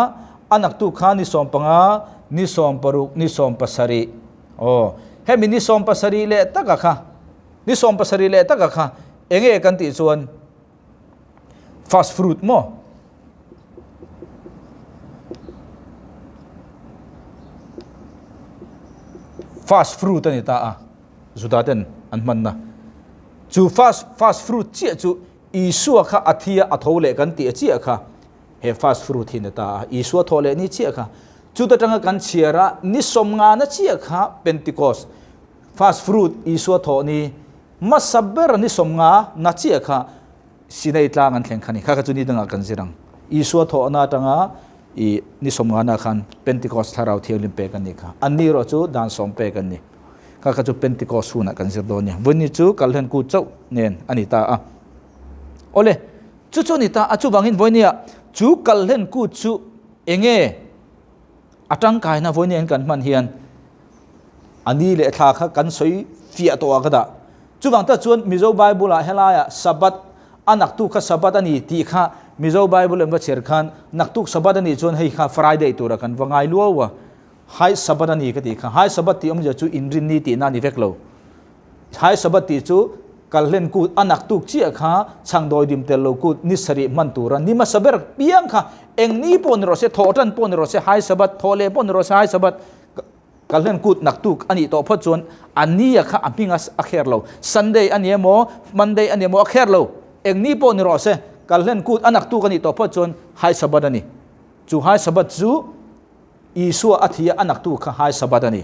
a naktuk kha ni 15, ni 16, ni 17. Aw, hemi ni 17 leh taka kha, ni 17 leh taka kha enge kan tih chuan First fruit maw? First fruit a ni ta a, Juda ten an hmanna. Chu first first fruit chiah chu Isua kha a thi a, a tho leh kan tih a chiah kha he first fruit hi ni ta a, Isua thaw leh ni chiah kha. Chuta tanga kan chhiar a, ni 50 na chiah kha Pentecost, first fruit Isua thawh ni, Hmasa ber ni 50 na chiah kha Sinai tlang an thleng kha ni. Kha kha chu ni dangah kan zir ang. Isua thawhna atanga i ni sawmngana khan Pentecost thlarau thianghlim pek an nih kha. Anni erawh chu dan sawm pek an ni. Kha kha chu Pentecost hunah kan zir dawn a ni. Vawiin ni chu Kalhlen kut chauh nen a ni ta a. Awle, chu chu a ni ta a, chuvangin vawinia chu Kalhlen kut chu enge a tangkaina vawinia kan hman hian a ni leh thla kha kan sawi fiah tawh ah ka dah. Chuvang tak chuan Mizo Bible ah helaiah Sabbath a naktuk kha Sabbath a ni tih kha Mizo Bible an va chher khan naktuk Sabbath a nih chuan hei kha Friday tura kan va ngai luau a, Hai Sabbath a ni ka tih kha. Hai Sabbath tih awmzia chu inrinni tihna a ni vek lo. Hai Sabbath tih chu kalhlen kut a naktuk chiah kha chhangdawi dim tel lo kut ni sarih hman tura ni hmasa ber piang kha eng ni pawh ni rawh se, thawh tan pawh ni rawh se, Hai Sabbath, thawh leh pawh ni rawh se, Hai Sabbath Kalhlen kut naktuk a nih tawh phawt chuan a nia kha a hming a kher lo. Sunday a ni emaw, Monday a ni emaw a kher lo. Eng ni pawh ni rawh se, Kalhlen kut a naktuk a nih tawh phawt chuan Hai Sabbath a ni. Chu Hai Sabbath chu Isua a thi a, a naktuk kha Hai Sabbath a ni.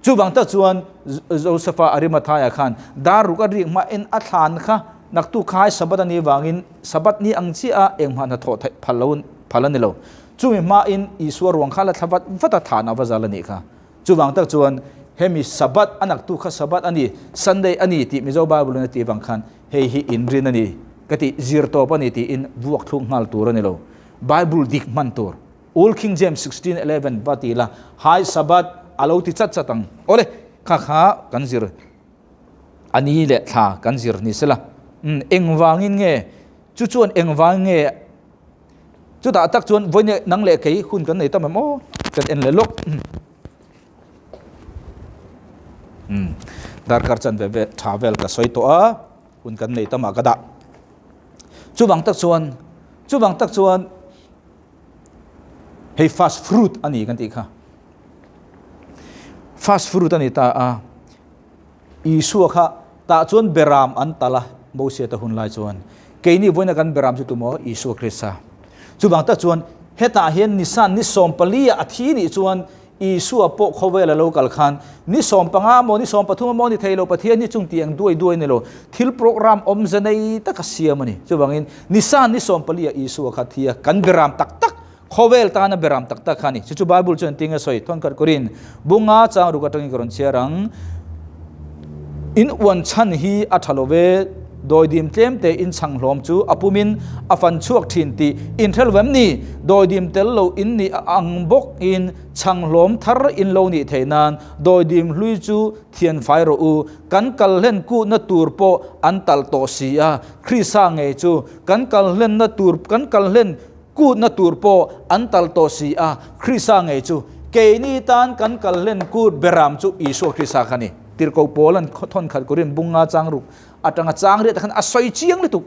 Chuvang tak chuan Josepha Arimathaya khan dar ruk a rik hma en a thlan kha naktuk kha Hai Sabbath a nih vangin Sabbath ni ang chiah a engmah hnathawh theih phal lo phal a ni lo. Chumi hmain Isua ruang kha la thla vat vat a than a va zal a nih kha. Chuvang tak chuan hemi Sabbath a naktu kha Sabbath a ni, Sunday a ni tih Mizo Bible in a tih vang khan hei hi inrin a ni ka tih zir tawp a ni tiin vuak thluk nghal tur a ni lo. Bible dik hman tur. Old King James 16:11 va ti la High Sabbath a lo ti chat chat ang. Awle, kha kha kan zir a ni leh thla kan zir ni sela. Engvangin nge chu chuan engvangin nge Chutah tak chuan vawiin nang leh kei hun kan nei tam em aw kan en leh lawk. Darkar chan ve ve tha vel ka sawi tawh a hun kan nei tamah ka dah. Chuvang tak chuan chuvang tak chuan hei first fruit a ni kan tih kha. First fruit a ni ta a. Isua kha tah chuan beram an tal a, Mosia te hun lai chuan. Keini vawiina kan beram chu tumaw? Isua Krista. Chuvang tak chuan hetah hian Nisan ni 14 ah a thi nih chuan Isua pawh khawvel a lo kal khan ni 15 maw ni 13 maw ni thei lo Pathian hi chung tih ang duai duai ni lo thil program awmze nei taka siam a ni. Chuvangin Nisan ni 14 ah Isua kha thi a, kan beram tak tak Khawvel tana beram tak tak kha a ni. Chu chu Bible chuan tinge sawi thawn khat kawrin bunga chang ruk atangin ka rawn chhiar ang. In uan chhan hi a tha lo ve, dawidim tlem te in chhang hlawm chu a pumin a fan chhuak thin tih in hre lo em ni? Dawidim tel lo in nih ang bawk in chhang hlawm thar in lo nih theih nan dawidim hlui chu thian fai rawh u. Kan kal hlen kuhna tur pawh an talh tawh si a, Krista ngei chu kan kal hlenna tur kan kal hlen Kutna tur pawh an tal tawh si a, Krista ngei chu keini tan kan kal hlen kut beram chu Isua Krista kha a ni. Tirhkoh Paul an thawn khat Korin bunga chang ruk atanga chang riat khan a sawi chiang lutuk.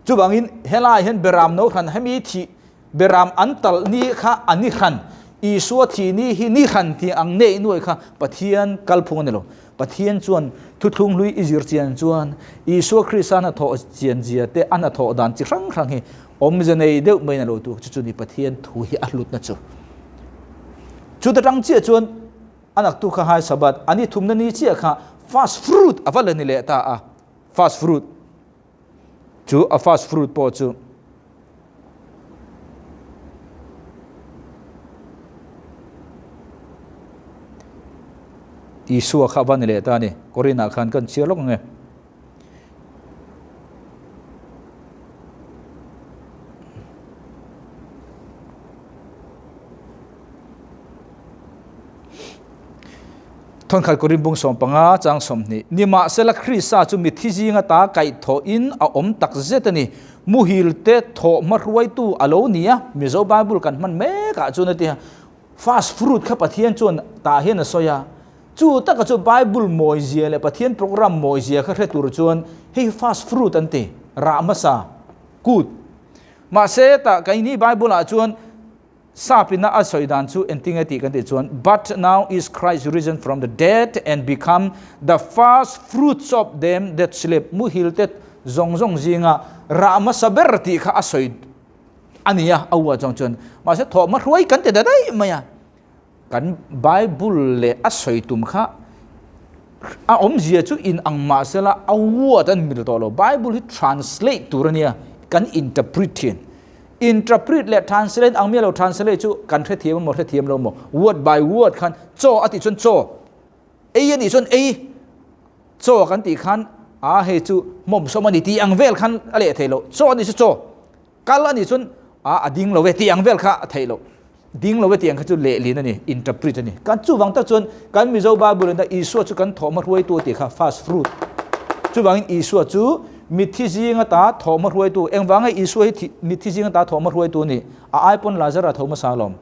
Chuvangin helai hian beram no hran hemi thih beram an tal ni kha a ni hran, Isua thih ni hi ni hran tih ang neih nuai kha Pathian kalphung a ni lo. Pathian chuan thuthlung hlui i zir chian chuan Isua Krista hnathawh chian zia te a hnathawh dan chi hrang hrang hi awmze nei deuh maiin a lo tu chu chu ni Pathian thu hi a hlutna chu. Chuta tang chiah chuan a naktu kha hai Sabbath a ni thumna ni chiah kha first fruit a va la ni leh ta a, first fruit chu a first fruit pawh chu Isua kha va ni leh ta a ni. Korinah khan kan chhiar lawk ang e. Thawnkhat Korin bung 15 chang 20. Nimahsela Krista chu mithi zinga ta kaihthawhin a awm tak zet a ni. Muhil te thawh hmahruaitu a lo ni a, Mizo Bible kan hman mekah chuan a ti a, First fruit kha Pathian chuan tah hian a sawi a, chu taka chu Bible mawizia leh Pathian program mawizia kha hre tur chuan hei first fruit an ti, rah hmasa, kut. Mahse tah keini Bible ah chuan Sapina a sawi dan chu engtinge tih kan tih chuan, But now is Christ risen from the dead and become the first fruits of them that sleep, muhil te zawng zawng zinga rah hmasa ber tih kha a sawi a ni a, a ua chuang chuan. Mahse thawh hma hruai kan ti ta daih mai a, kan Bible leh a sawi tum kha a awmzia chu in ang mahsela a word an mil tawh lo. Bible hi translate tur a nia, kan interpret thin. Interpret leh translate ang miah lo translate chu kan hrethiam emaw hrethiam lo emaw word by word khan chaw a tih chuan chaw, ei a nih chuan ei, chaw kan tih khan a hei chu hmawm sawm a ni tih ang vel khan a leh theih loh. Chaw a nih chu chaw, kal a nih chuan a a ding lo e tih ang vel kha a theih loh. Ding lo e tih ang kha chu lehlin a ni, interpret a ni. Kan chuvang tak chuan kan Mizo Bible in a Isua chu kan thawhhma hruaitu a tih kha first fruit. Chuvangin Isua chu mitthi zing ata thawhhma hruaitu, engvanga Isua hi thi mitthi zing ata thawhhma hruaitu a ni? A ai pawn Lazara tho hmasa alawm.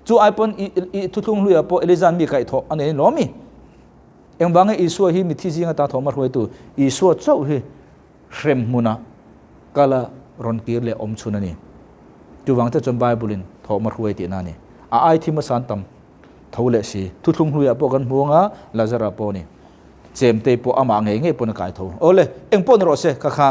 Chu ai pawn i i thuthlung hluiah pawh Eliza'n mi kaihthawh a nei lawm i. Engvanga Isua hi mitthi zing ata thawhhma hruaitu? Isua chauh hi hrem hmuna kala rawn kir leh awm chhun a ni. Chuvang te chuan Bible-in thawhma hruai tihna a ni. A ai thim a san tam tho leh si. Thuthlung hluiah pawh kan hmu anga, Lazara pawh a ni. Chemtei pawh amah ngei ngei pawn a kai tho. Awle, eng pawh ni rawh se, kha kha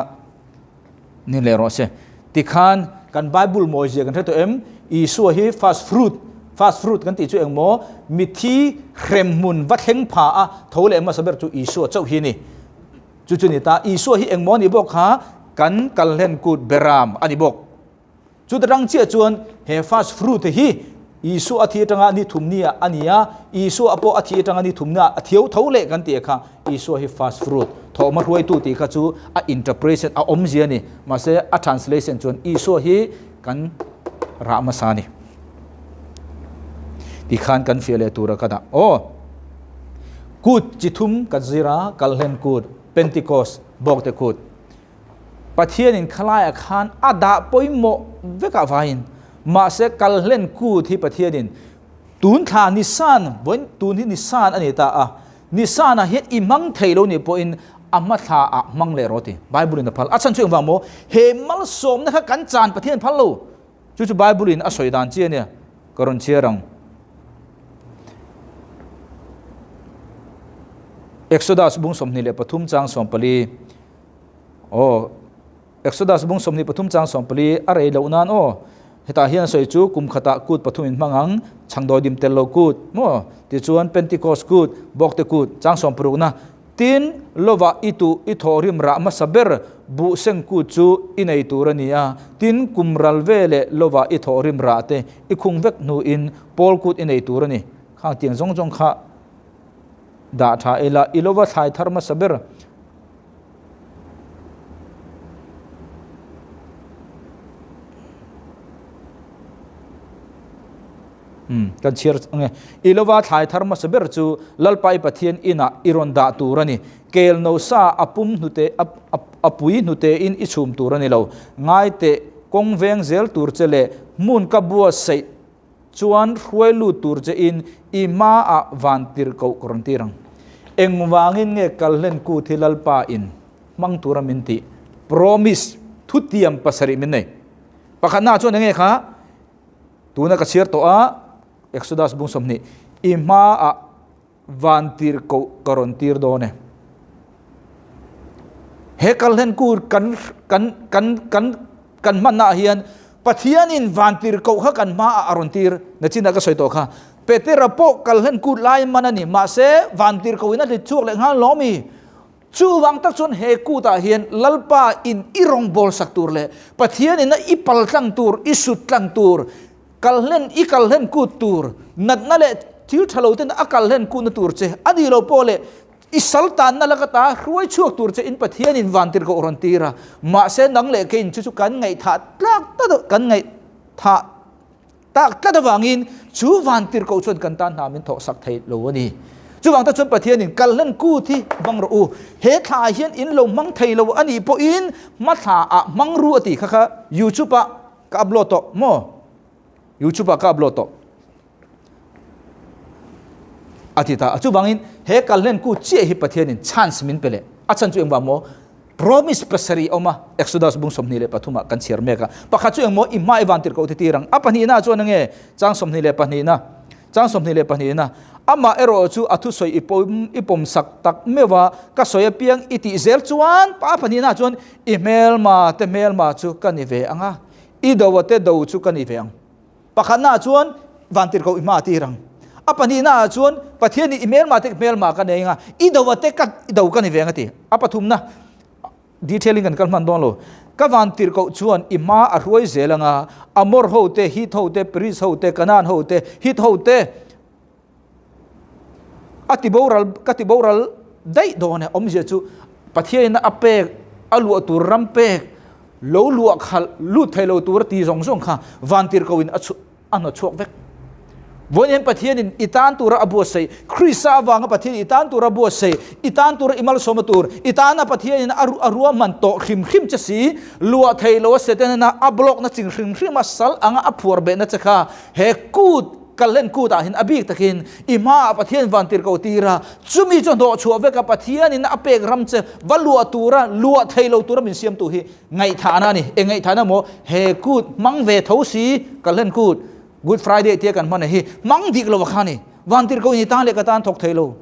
ni leh rawh se. Tikhan kan Bible mawi zia kan hre tawh em? Isua hi first fruit, first fruit kan tih chu eng maw? Mithi hrem hmun va thleng pha a tho leh hmasa ber chu Isua chauh hi a ni. Chu chu ni ta, Isua hi engmaw a nih bawk kha kan kalhlen kut beram a ni bawk. Chuta tang chiah chuan he first fruit hi Isua a thi atanga ni thum ni ah a ni a, Isua pawh a thi atanga ni thum ni ah a thiau tho leh kan tih kha Isua hi first fruit, thawhma hruaitu tih kha chu a interpretation a awmzia a ni, mahse a translation chuan Isua hi kan rah hmasa a ni. Tikhan kan fiah leh tura ka dah. Aw! Kut chi thum kan zir a, Kalhlen kut, Pentecost, Bawkte kut. Pathianin khalaiah khan a dah pawimawh vekah vaiin, mahse Kalhlen kut hi Pathianin tun thla Nisan, vawiin tun hi Nisan a ni ta a, Nisanah hian i hmang thei lo nih pawhin a hma thla ah hmang leh rawh ti. Bible in a phal. A chhan chu engvang maw? He malsawmna kha kan chan Pathian phal lo. Chu chu Bible in a sawi dan chi a nia, ka rawn chhiar ang. Exodus bung 23 chang 14. Aw, Exodus bung 23 chang 14 a rei loh nan aw. Hetah hian a sawi chu kum khatah kut pathum in hmang ang, chhangdawi dim tel lo kut, maw? Tichuan Pentecost kut, Bawkte kut, chang 60 na. Tin, lovah i tuh i thawhrim rah hmasa ber buh seng kut chu i nei tur a ni a. Tin, kum ral ve leh lovah i thawhrim rah te i khung vek hnuin pawl kut i nei tur a ni. Khang tiang zawng zawng kha dah tha ila, i lova thlai thar hmasa ber. Umm, kan chhiar ang e. I lova thlai thar hmasa ber chu Lalpa i Pathian inah i rawn dah tur a ni. Kel no sa a pum hnute, a pui hnutein i chhum tur a ni lo. Ngai teh, kawng veng zel tur che leh hmun ka buatsaih chuan hruai lut tur che in i hmaah van tir koh ka rawn tir ang. Engvangin nge kalhlen kut hi Lalpa in hmang tura min tih? Promise, thutiam pasarih min nei. Pakhatnaah chuan enge kha? Tuna ka chhiar tawh a, Exodus bung 20, I hmaah van tir koh ka rawn tir dawn e. He kalhlen kur kan kan kan kan kan hmannaah hian Pathianin van tir koh kha kan hmaah a rawn tir. Nachinah ka sawi tawh kha. Petera pawh kalhlen kur lai man a ni. Mahse, van tir kohin a hlit chhuak leh nghal lawm i. Chuvang tak chuan he kutah hian Lalpa in i rawngbâwl sak tur leh Pathian ina i pal tlang tur, i sut tlang tur, kalhlen i kalhlen kut tur, natna leh thil tha lo ten a kalhlen kutna tur che a nih loh pawh leh i sal tanna laka ta hruai chhuak tur che in Pathian in vantirhkoh rawn tir a. Mahse nang leh keiin chu chu kan ngaihthah tlak ta kan ngaihthah Tak tlat avangin chu vantirhkoh chuan kan tan hna min thawhsak thei lo a ni. Chuvang tak chuan Pathianin kalhlen kut hi hmang rawh u, he thlaah hian in lo hmang thei lo a nih pawhin hma thlaah hmang ru a ti kha kha YouTube ah ka upload tawh maw? YouTube ah ka upload tawh a ti ta a. Chuvangin he kalhlen kut chiah hi Pathianin chance min pe leh. A chhan chu engvang maw? Promise pasarih a awm a, Exodus bung 23 ah kan chhiar mek a. Pakhat chu engmaw i hma i van tirhkoh ti tir ang. A pahnihna chuan enge? Chang 22na, chang 22na, Amah erawh chu a thusawi i pawm i pawm sak tak meuh a, ka sawi apiang i tih zel chuan pa pahnihna chuan i hmelma te hmelma chu ka ni ve ang a, i do a te do chu ka ni ve ang. Pakhatnaah chuan vantirhkoh i hma a tir ang. A pahnihnaah chuan Pathian i hmelma te hmelma ka nei anga, i do a te ka do ka ni ve ang a ti. A pathumna, detail in kan kal hman dawn lo. Ka vantirhkoh chuan i hma a hruai zel anga, Amor ho te, Hit ho te, Periz ho te, Kanaan ho te, Hit ho te a ti boral, ka ti boral daih dawn e. Awmzia chu Pathianin a pek, a luah tur ram pek, lo luah khalh lut thei lo tur a ti zawng zawng kha vantirhkohin a chhuah. a hnawt chhuak vek. Vawiin Pathianin i tan tura a buatsaih, Krista avanga Pathianin i tan tura a buatsaih, i tan tura i malsawmna tur, i tana Pathianin a ruahman tawh hrim hrim che si, luah thei lo a Setana a block na ching hrim hrim a sal anga a phuar behna che kha he kut kalhlen kut ah hian a bik takin i hmaah Pathian van tir ko tir a, chumi chu hnawh chhuah vek a Pathianin a pek ram che va luah tura luah thei lo tura min siamtu hi Ngaihthahna a ni. Eng ngaihthahna maw? He kut hmang ve tho si, Kalhlen kut, Good Friday tia kan hman hi hmang dik lo a kha ni. Vantirhkoh in i tan leh ka tan thawk thei lo.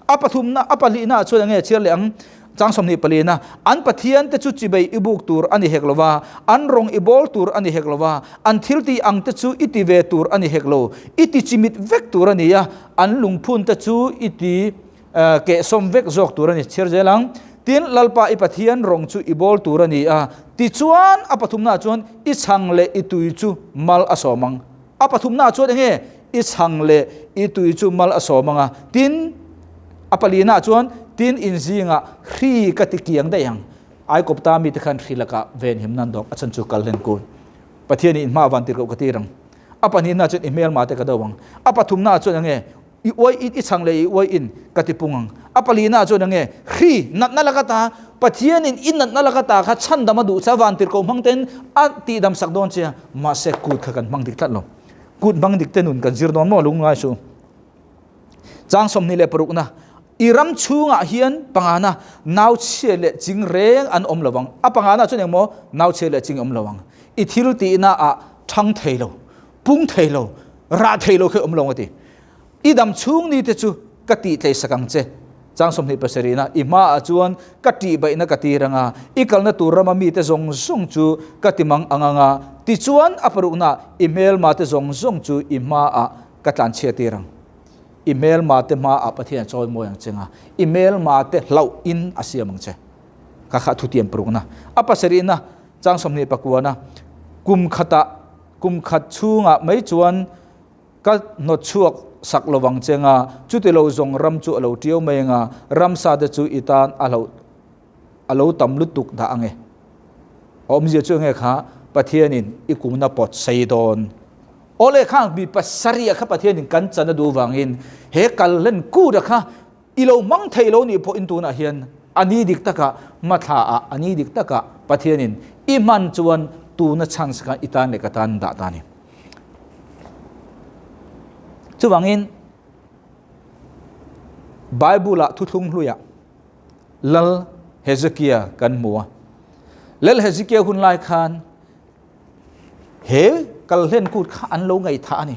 A pathumna, a pahlihna ah chuan enge chhiar leh ang? Chang 20 palina, An Pathian te chu chibei i buk tur a ni hek lo va, an rawng i bawl tur a ni hek lo va, an thiltih ang te chu i ti ve tur a ni hek lo, i ti chimit vek tur a ni a, an lungphun te chu i ti Kehsawm vek zawk tur a ni, chhiar zel ang. Tin, Lalpa i Pathian rawng chu i bawl tur a ni a, tichuan a pathumnaah chuan i chhang leh i tui chu mal a sawm ang. A pathumnaah chuan enge? I chhang leh i tui chu mal a sawm ang a. Tin, a palinaah chuan, Tin, in zingah hri ka ti kiang daih ang. Aikawpta mite khan hri lakah venhim nan dawk a chhan chu kal hlen kul. Pathianin in hma van tirhkoh ka tir ang. A pahnihnaah chuan i hmelmate ka do ang. A pathumnaah chuan enge? I uai in i chhang leh i uai in ka ti pung ang. A palina chuan enge hri natna laka ta Pathianin i natna laka ta kha chhandam a duh che a vantirhkoh hmang ten a tihdam sak dawn che a, mahse kut kha kan hmang dik tlat lo. Kut hmang dik te nun kan zir dawn maw lung ngai suh. Chang 26 na I ram chhungah hian pangana nau chhia leh ching reng an awm lo ang. A pangana chuan engmaw nau chhia leh ching awm lo ang. I thil tihna ah thang thei lo, pung thei lo, rah thei lo kha awm lo ang a ti. I dam chhung ni te chu ka tih tlei sak ang che. Chang 27 na, I hmaah chuan ka tihbaihna ka tir ang a, i kalna tur rama mite zawng zawng chu ka ti mang ang ang a, tichuan a parukna i hmelma te zawng zawng chu i hmaah ka tlanchhia tir ang. I hmelma te hmaah Pathian a chawi mawi ang che nga, i hmelma te hlauh in a siam ang che. Ka kha thutiam parukna. A pasarihna, chang 29 na, Kum khatah, kum khat chhungah mai chuan, Ka hnawt chhuak sak lo vang che nga, chuti lo zawng ram chu a lo ṭiau mai anga, ramsa te chu i tan a hloh a lo tam lutuk dah ange. A awmzia chu enge kha, Pathianin i kumna pawt sei dawn. Awle khang mi pasarih kha Pathianin kan chan a duh vangin he kalhlen kut a kha i lo hmang thei lo nih pawhin tunah hian a ni dik takah hmathla ah a ni dik takah Pathianin i hman chuan tuna chance kha i tan leh ka tan dah ta a ni. Chuvangin Bible-ah thuthlung hluiah Lal Hezekia kan hmu a. Lal Hezekia hun lai khan he kalhlen kut kha an lo ngaihthah a ni.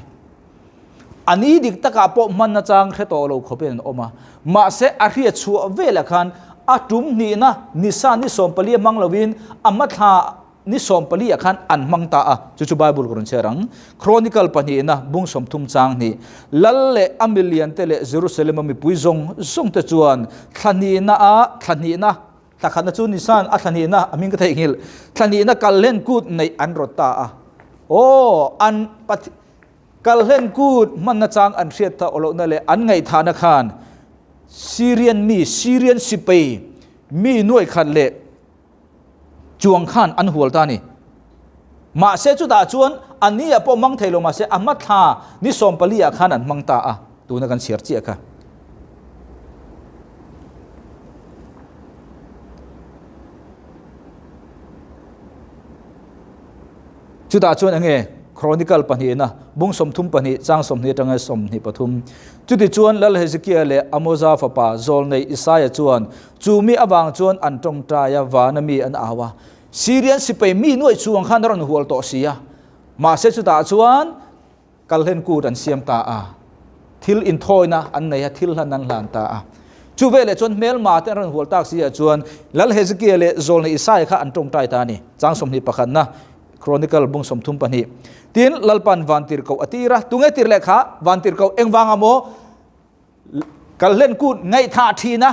A ni dik takah pawh hman nachang hre tawh lo khawpin an awm a. Mahse a hriat chhuah velah khan a tum hnihna nisa ni 14 a hmang lovin a hmathla Ni 14 ah khan an hmang ta a, chu chu Bible ka rawn chhiar ang. Chronicle pahnihna bung 30 chang hnih, Lal leh a milian te leh Jerusalem a mipui zawng zawng te chuan thla hnihna ah, thla hnihna, thla khatna chu Nisan a thla hnihna, a hming ka theihnghilh, thla hnihna kalhlen kut neih an rawt ta a. Aw, an Pathian, kalhlen kut hmanna chang an hriat ta awlohna leh an ngaihthahna khan Syrian mi, Syrian sipai mi nuaih khat leh Chuang khan an hual ta a ni. Mahse chutah chuan a ni ah pawh hmang thei lo mahse a hma thla ni 14 ah khan an hmang ta a, tuna kan chhiar chiah kha. Chutah chuan enge Chronicle pahnihna bung 32 chang 20 atanga 23. Chutichuan Lal Hezekiah leh Amoza fapa Zawlnei Isaia chuan Chu mi avang chuan an tawngtai a, vana mi an au a. Syrian sipai mi nuaih chuang khan a rawn hual tawh si a. Mahse chutah chuan kalhlen kut an siam ta a. Thil inthawina an nei a, thil hlan an hlan ta a. Chu veleh chuan hmelma te an rawn hual tak si ah chuan Lal Hezekiah leh Zawlnei Isaia kha an tawngtai ta a ni. Chang 21 na Chronicle bung 32. Tin, Lalpan vantirhkoh a tir a. Tunge tir leh kha? Vantirhkoh engvanga maw? Kalhlen kut ngaihthah thin a,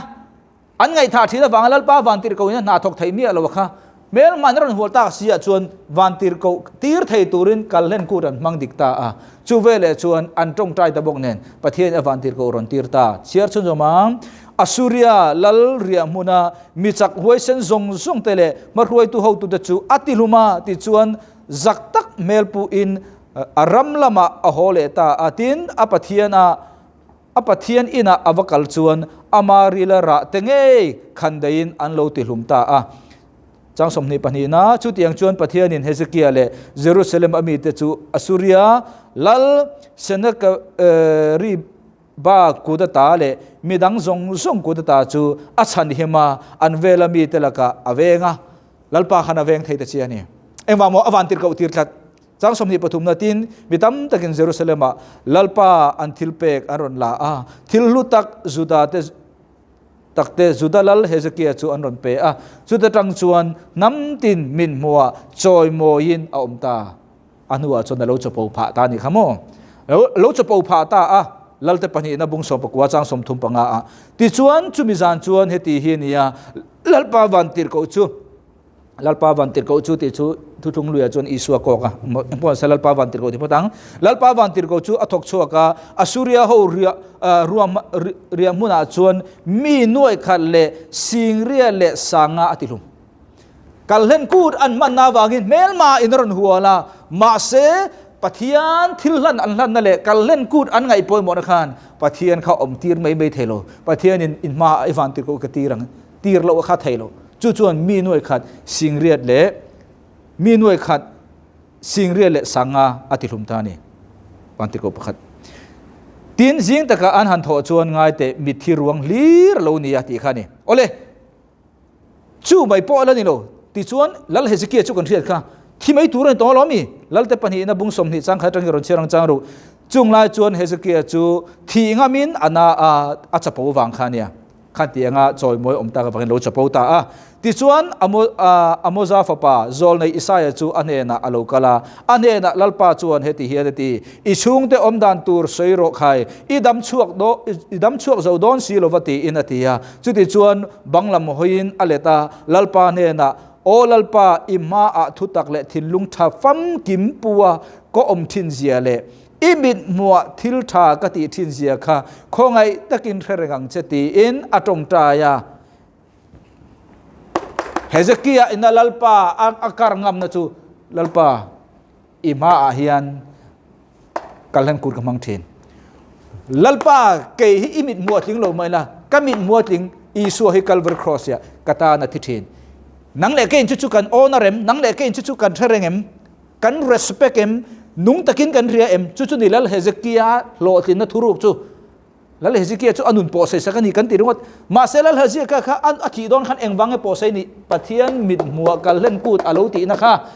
an ngaihthah thin avanga Lalpa vantirhkoh in a hna thawk theih miah lo a kha. Hmelhman a rawn hual tak si ah chuan vantirhkoh tir thei turin kalhlen kut an hmang dik ta a. Chu veleh chuan an tawngtai ta bawk nen Pathianin a vantirhkoh rawn tir ta. Chhiar chhunzawm ang, Assuria lal riah hmuna mi chak huaisen zawng zawng te leh hmahruaitu hotute chu a ti hlum a, tichuan zak tak hmel puhin a ram lamah a haw leh ta a. Tin, a Pathian a A Pathian inah a va kal chuan ama rila rah te ngei khan daihin an lo tihlum ta a. Chang 22 na, Chutiang chuan Pathianin Hezekia leh Jerusalem a mite chu Assuria lal Sennacherib kut ata leh midang zawng zawng kut ata chu a chhanhim a, an vela mite lakah a veng a. Lalpa khan a veng thei ta chi a ni. Engvang maw a vantirhkoh tir tlat? Chang 23 tin, mi tam takin Jerusalem-ah Lalpa an thilpek an rawn la a, thil hlu tak Juda te takte Juda lal Hezekia chu an rawn pe a, chuta tang chuan hnam tin min hmuhah chawimawiin a awm ta. A hnuah chuan a lo chapo phah ta a nih kha maw? Lo chapo phah ta a, Lalte pahnihna bung 19 chang 35 ah. Tichuan, chumi zan chuan heti hi a ni a, Lalpa vantirhkoh chu, Lalpa vantirhkoh chu tih chu thuthlung luiah chuan Isua kawk a, engpawh nise Lalpa vantirhkoh ti phawt ang. Lalpa vantirhkoh chu a thawk chhuak a, Assuria ho riah ruam riah hmunah chuan mi nuaih khat leh singria leh sanga a ti hlum. Kalhlen kut an hmanna avangin hmelma in a rawn hual a, mahse Pathian thil hlan an hlanna leh kalhlen kut an ngaih pawimawhna khan Pathian kha awm tir mai mai thei lo. Pathianin in hmaah i vantirhkoh ka tir ang. Tir loh a kha thei lo. Chu chuan mi nuai khat singriat leh mi nuai khat singriat leh sanga a ti hlum ta a ni. Vantirhkoh pakhat. Tin, zing taka an han thawh chuan ngai teh mitthi ruang hlir a lo ni a tih kha a ni. Awle, chu mai pawh a la ni lo. Tichuan, Lal Hezekia chu kan hriat kha, thi mai tur a ni tawh alawm i? Lalte pahnihna bung 20 chang khat atangin rawn chhiar ang chang ru. Chung lai chuan Hezekia chu thih ngamin a na a, a chapo vang kha a nia. Khan ti anga chawimawi awm tak avangin lo chapo ta a. Tichuan, Amoza fapa Zawlnei Isaia chu a hnenah a lo kal a, a hnenah Lalpa chuan heti hian a ti, I chhungte awm dan tur sawi rawh khai, i dam chhuak i dam chhuak zo dawn si lova tiin a ti a. Chutichuan, bang lam hawiin a let a, Lalpa hnenah, Aw Lalpa, i hmaah thutak leh thinlung tha famkim pu a ka awm thin zia leh I mit hmuah thil tha ka tih thin zia kha khawngaih takin hre reng ang che tiin a tawngtai a. Hezekia ina Lalpa a kar ngamna chu Lalpa i hmaah hian kalhlen kut ka hmang thin. Lalpa kei hi i mit hmuah tling lo mai la, ka mit hmuah tling Isua hi Calvary Cross ah ka tan a thi thin. Nang leh keiin chu chu kan awn a rem, nang leh keiin chu chu kan hre reng em? Kan respect em? Nung takin kan hria em? Chu chu ni Lal Hezekia hlawhtlinna thuruk chu. Lal Hezekia chu a nun pawhsei sak a ni kan ti ringawt. Mahse Lal Hezekia kha a thih dawn khan engvang nge pawhsei ni? Pathian mit hmuah kalhlen kut a lo tihna kha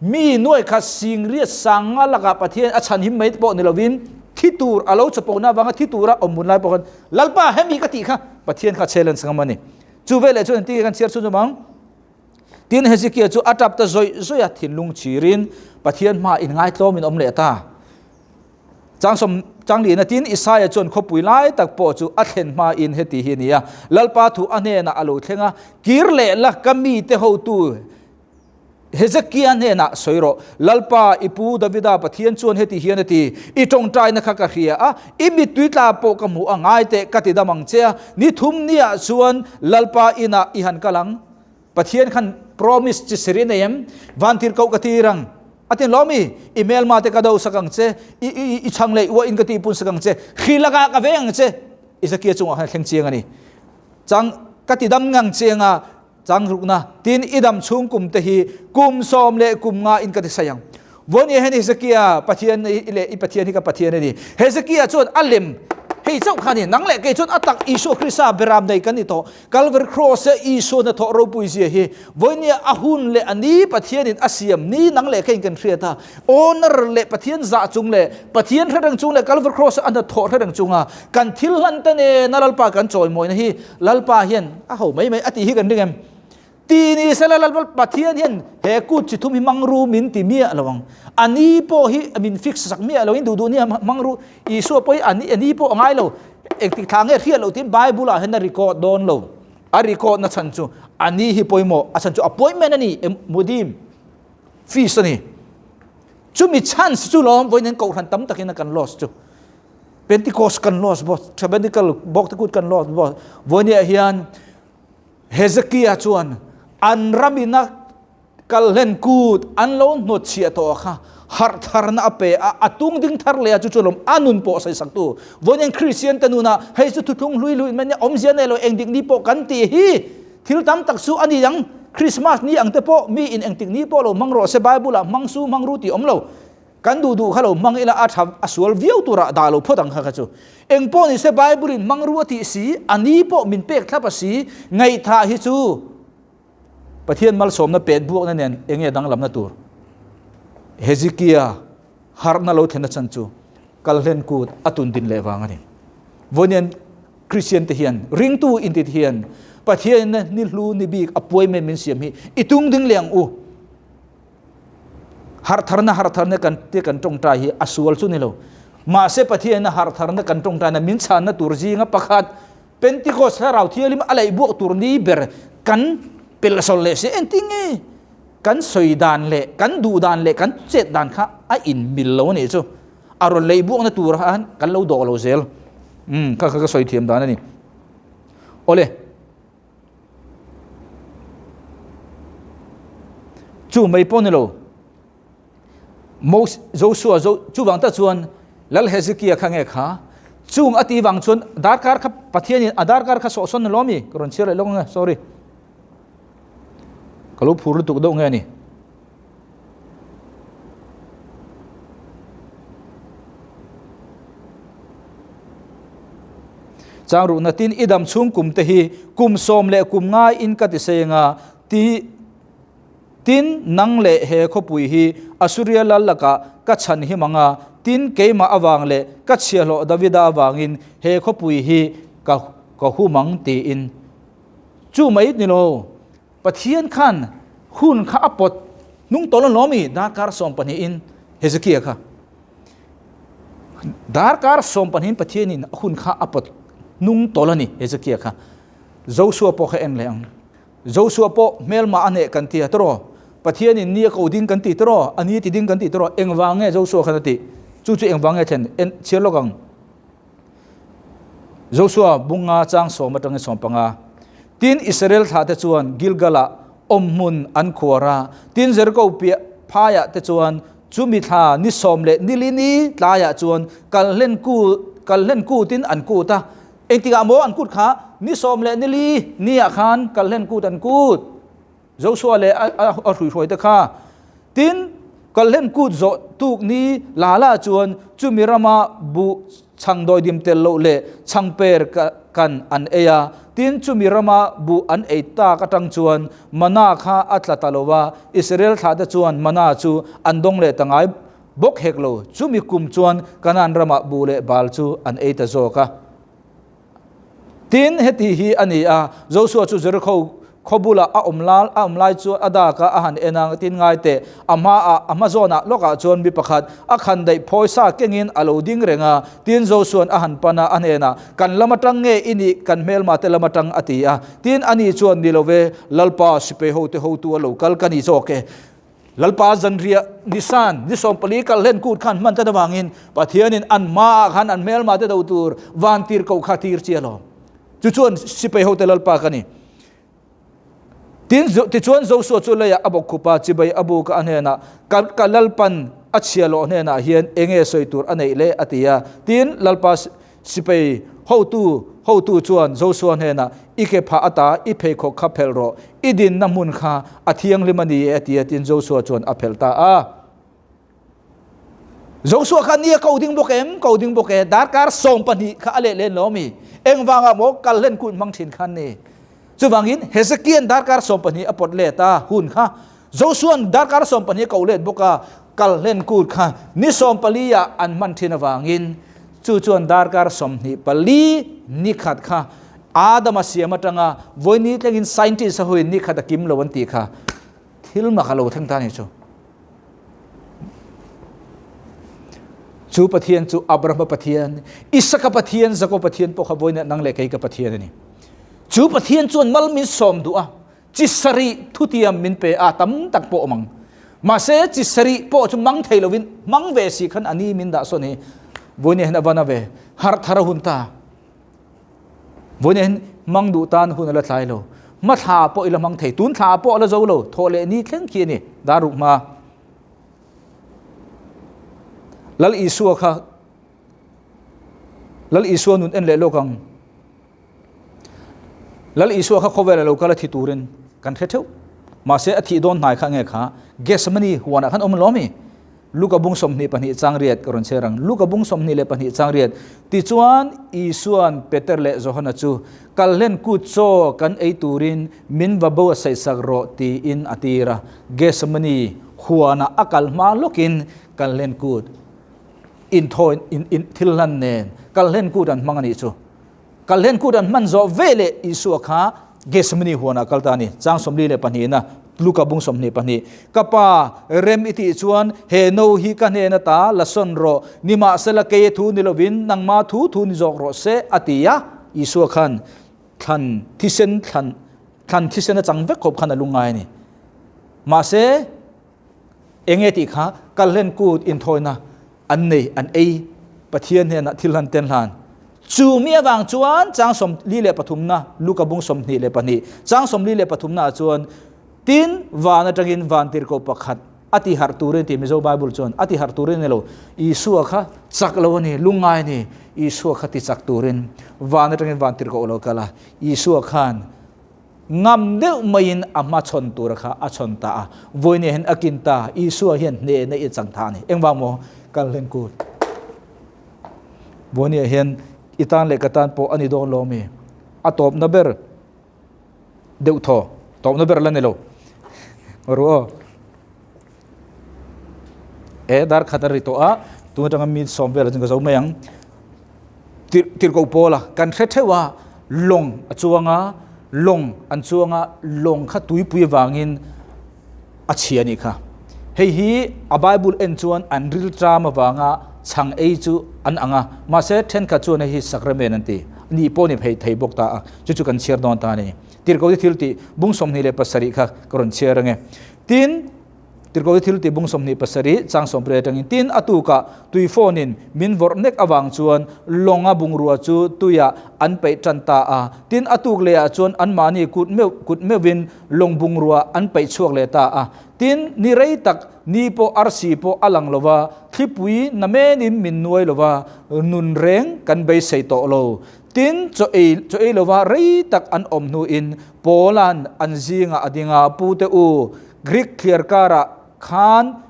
mi nuai khat singriat sanga lakah Pathian a chhanhim mai pawh ni lovin thi tur a lo chawpawhna avanga thi tura awm hun lai pawh khan Lalpa hemi ka tih kha Pathian kha challenge ngam a ni. Chu veleh chuan engtin nge kan chhiar chhunzawm ang? Tin, Hezekia chu a tap ta zawih zawih a, thinlung chirin Pathian hmaah inngaitlawmin awm leh ta. Chang sawm chang lihna tin Isaia chuan khawpui lai tak pawh chu a thlen hmain heti hi a ni a, Lalpa thu a hnenah a lo thleng a, Kir leh la ka mite hotu Hezekia hnenah sawi rawh, Lalpa, i pu Davida Pathian chuan heti hian a ti, I tawngtaina kha ka hria a, i mittui tla pawh ka hmuh a ngai teh ka ti dam ang che a, ni thum niah chuan Lalpa inah i han kal ang. Pathian khan promise chi sir i nei em? Vantirhkoh ka tir ang. A tin lo mi? I hmelma te ka do sak ang che, i i i chhang leh uahin ka tihpun sak ang che, hri lakah ka veng ang che. Ezekiel chungah khan a thleng chiang a ni. Chang ka ti dam ngang chiang a, chang rukna tin i dam chhung kum te hi kum sawm leh kum nga in ka ti sai ang. Vawiin hian Hezekia Pathian leh i Pathian hi ka Pathian a ni. Hezekia chuan a lem hei chauh kha a ni. Nang leh kei chuan a tak Isua Krista beram nei kan ni tawh. Calvary Cross a Isua hnathawh ropui zia hi vawinia a hun leh a ni Pathianin a siam ni nang leh keiin kan hriat a. Honor leh Pathian zah chung leh Pathian hre reng chung leh Calvary Cross a hnathawh hre reng chunga kan thil hlan te nena Lalpa kan chawimawina hi Lalpa hian a ho mai mai a tih hi kan ring em? Ti ni sela Lalpa Pathian hian he kut chi thum hi hmang ru min ti miah lo ang. A ni pawh hi min fix sak miah lo in duh duh nia hmang ru. Isua pawh hi a ni pawh a ngai lo. Engtik thla nge hriat loh tiin Bible ah hian a record dawn lo. A record na chhan chu a ni hi pawimawh, a chhan chu appointment a ni, Mudim feast a ni. Chumi chance chu lawm vawiin kohhran tam takin a kan lost chu. Pentecost kan lost bawk, Tabernacle bawk te kut kan lost bawk. Vawiin hian Hezekiah chuan an ramina Kalhlen kut an lo hnawtchhiah tawh kha harh tharna a pe a, a tung ding thar leh a, chu chu lawm a nun pawh sawisaktu. Vawiin Kristian te nunah hei chu thuthlung hlui luih mai nia awmzia nei lo engdik ni pawh kan tih hi thil tam tak chu a ni ang. Krismas ni ang te pawh mi in engtik ni pawh lo hmang rawh se Bible ah hmang su hmang ru tih awm lo. Kan duh duh kha lo hmang ila a tha a sual viau turah dah lo phawt ang kha kha chu. Engpawh ni se Bible in hmang ru a tih si a ni pawh min pek thlap a si ngaihthah hi chu Pathian malsawmna pet buakna nen enge danglamna tur? Hezekia harhna lo thlenna chan chu kalhlen kut a tun din leh vang a ni. Vawiin Kristian te hian, ringtu inti te hian Pathian ni hlu ni bik a puai mai min siam hi i tung ding leh ang u. Harhtharna harhtharna kan te kan tawngtai hi a sual chu ni lo. Mahse Pathian harhtharna kan tawngtaina min chhanna tur zinga pakhat Pentecost Thlarau Thianghlim a laih buak tur ni ber kan pel sawl leh si. Engtin nge kan sawi dan leh kan duh dan leh kan chet dan kha a inmil lo a nih chu. A rawn laih buakna tur khan kan lo dawh lo zel. Umm kha kha ka sawi thiam dan a ni. Awle. Chu mai pawh ni lo. Moses, Joshua, Jo, chuvang tak chuan Lal Hezekia kha nge kha? Chung a tih vang chuan darkar kha Pathianin a darkar kha sawhsawn ni lawm i? Ka rawn chhiar leh lawk nge, sorry. Ka lo phur lutuk deuh nge ni. Chang ruhna tin i dam chhung kum te hi kum sawm leh kum ngai in ka ti seng a, ti Tin, nang leh he khawpui hi Asuria lal lakah ka chhan him ang a, tin, keimah avang leh ka chhiahhlawh Davida avangin he khawpui hi ka ka hum ang, tiin. Chu mai ni lo, Pathian khan hun kha a pawt hnung tawlh alawm i, darkar sawmpahnihin Hezekia kha. Darkar sawmpahnihin Pathianin hun kha a pawt hnung tawlh a ni, Hezekia kha. Joshua pawh kha en leh ang. Joshua pawh hmelmah a hneh kan ti a tawraw? Pathianin ni a ko ding kan ti tawraw? A ni ti ding kan ti tawraw? Engvang nge Joshua khan a tih? Chu chu engvang nge thlen? En chhiar lawk ang. Joshua bunga chang sawm atangin 15. Tin, Israel thlahte chuan Gilgal-ah awmhmun an khuar a, tin Jericho piah phaiah te chuan chumi thla ni sawm leh nili ni tlaiah chuan kalhlen kut kalhlen kutin an kut a. Engtikah maw an kut kha? Ni sawm leh nili niah khan kalhlen kut an kut. Joshua leh a hruihruai te kha. Tin, kalhlen kut zawh tuk ni la la chuan chumi rama buh chhang dawidim tel loh leh chhangper kan an ei a. Tin, chumi rama buh an ei tak atang chuan mana kha a tla ta lo va, Israel thlahte chuan mana chu an dawng leh ta ngai Bawk hek lo, chumi kum chuan Kanaan ramah buh leh bal chu an ei ta zawk a. Tin, heti hi a ni a, Joshua chu Jerikho khaw bulah a awm lal, a awm lai chuan a dak a, a han en a, tin ngai teh, a hmaah, a hma zawnah lawkah chuan mi pakhat a khan daih phawi sa kengin a lo ding reng a. Tin, Joshua'n a han pan a, a hnenah, Kan lam atang nge i nih, kan hmelma te lam atang, a ti a. Tin, ani chuan, Ni lo ve, Lalpa, sipai hote hotu a lo kal ka ni zawk e. Lalpa zanriah Nisan ni 14 kal hlen kut khan hman tlat avangin Pathianin an hmaah khan an hmelma te do tur van tir ko kha tir chi alawm. Chu chuan sipai hote Lalpa ka ni. Tin, tichuan Joshua chu leiah a bawk khup a, chibai a buk a, a hnenah, Ka, ka Lalpan a chhia lawh hnenah hian enge sawi tur a neih le? a ti a. Tin, Lalpa Sipai hotu hotu chuan Joshua hnenah, I ke phah ata i pheikhawk kha phelh rawh, i dinna hmun kha a thianghlim a ni e, a ti a, tiin Joshua chuan a phelh ta a. Joshua kha nia ko ding bawk em? Ko ding bawk e, darkar 12 kha a leh len lo mi? Engvangah maw kal hlen kun hmang thin khan ni? Chuvangin Hezekian darkar 12 a pawt let a hun kha Joshua'n darkar 12 a ko let bawk a, kal hlen kut kha ni 14 ah an hman thin avangin chu chuan darkar 24 ni khat kha Adama siam atanga vawi tlengin scientist a huin ni khat a kim lo an tih kha thil mak a lo thleng ta a ni chu. Chu Pathian chu Abrahama Pathian, Isaka Pathian, Jakob Pathian pawh kha vawiin nang leh kei ka Pathian a ni. Chu Pathian chuan mal min sawm duh a, chi sarih thutiam min pe a, tam tak pawh awm ang. Mahse, chi sarih pawh chu mang thei lovin hmang ve si khan a ni min dah sawn hi. Vawinia hian a van a ve, harh thar a hun ta. Vawinia hian hmang duh tan hun a la tlai lo. Hma thla pawh i la hmang thei, tun thla pawh a la zo lo, thawh leh ni thleng khi a ni, dar ruk hma. Lal Isua kha, Lal Isua nun en leh lawk ang. Lal Isua kha khawvel a lo kal a thi turin kan hre theuh. Mahse a thih dawn hnai kha nge kha Gethsemane huanah khan awm lawm i? Luka bung 22 chang riat ka rawn chher ang. Luka bung 22 chang riat. Tichuan Isuan Peter leh Johana chu kal hlen kut chaw kan ei turin min va bo a saihsak rawh tiin a tir a. Gethsemane huanah a kal hma lawkin kal hlen kut inthawi in in thil hlan nen kal hlen kut an hmang a nih chu. Kal hlen kut an hman zawh ve leh Isua kha Gethsemane huanah a kal ta a ni. Chang 42na, Luka bung 22. Ka Pa, rem i tih chuan he no hi ka hnen ata la sawn rawh, nimahsela kei thu ni lovin nangma thu thu ni zawk rawh se, a ti a. Isua khan thlan thisen thlan thlan thisen a chang vek khawp khan a lungngai a ni. Mahse, Enge tih kha kalhlen kut inthawina an nei, an ei, Pathian hnenah thil hlan ten hlan. Chu mi avang chuan chang 43na, Luka bung 22, chang 43na ah chuan tin van atangin van tirhkoh pakhat a ti harh turin tih Mizo Bible chuan a ti harh turin ni lo, Isua kha chak lo a ni, lungngai a ni, Isua kha ti chak turin van atangin van tirhkoh a lo kal a, Isua khan Ngam deuh maiin a hmachhawn tura kha a chhawn ta a, vawinia hian a kin ta, Isua hian hnehna i chang tha a ni. Engvang maw? Kal hlen kut. Vawinia hian i tan leh ka tan pawh a ni dawn lo mi? A tawpna ber deuh thaw, tawpna ber la ni lo. Ru aw. E dar khat a ri tawh a, tun atanga mi sawm vel chu ka zo mai ang. Tirhkoh Paula kan hre theuh a, lawng a chuang a, lawng an chuang a, lawng kha tuipui avangin a chhia a nih kha. Hei hi a Bible en chuan an rilṭam avanga chhang ei chu an ang a, mahse thenkhat chuan hei hi sacrament an ti. Ni pawh ni phei thei bawk ta a, chu chu kan chhiar dawn ta a ni. Tirhkoh thil tih bung 27 kha ka rawn chhiar ange. Tin, Tirhkoh thil ti bung 27 chang 18 atangin tin a tukah tui phone-in min vawrh nek avang chuan lawnga bungrua chu tuiah an peih tan ta a. Tin a tuk lehah chuan anmahni kut meuh kut meuhvin lawng bungrua an peih chhuak leh ta a. Tin, ni rei tak ni pawh arsi pawh a lang lova, thlipui na menin min nuai lova, nun reng kan beisei tawh lo. Tin, chaw ei chaw ei lova rei tak an awm hnuin Paula'n an zingah a ding a, Pute u, Greek thliar karah khan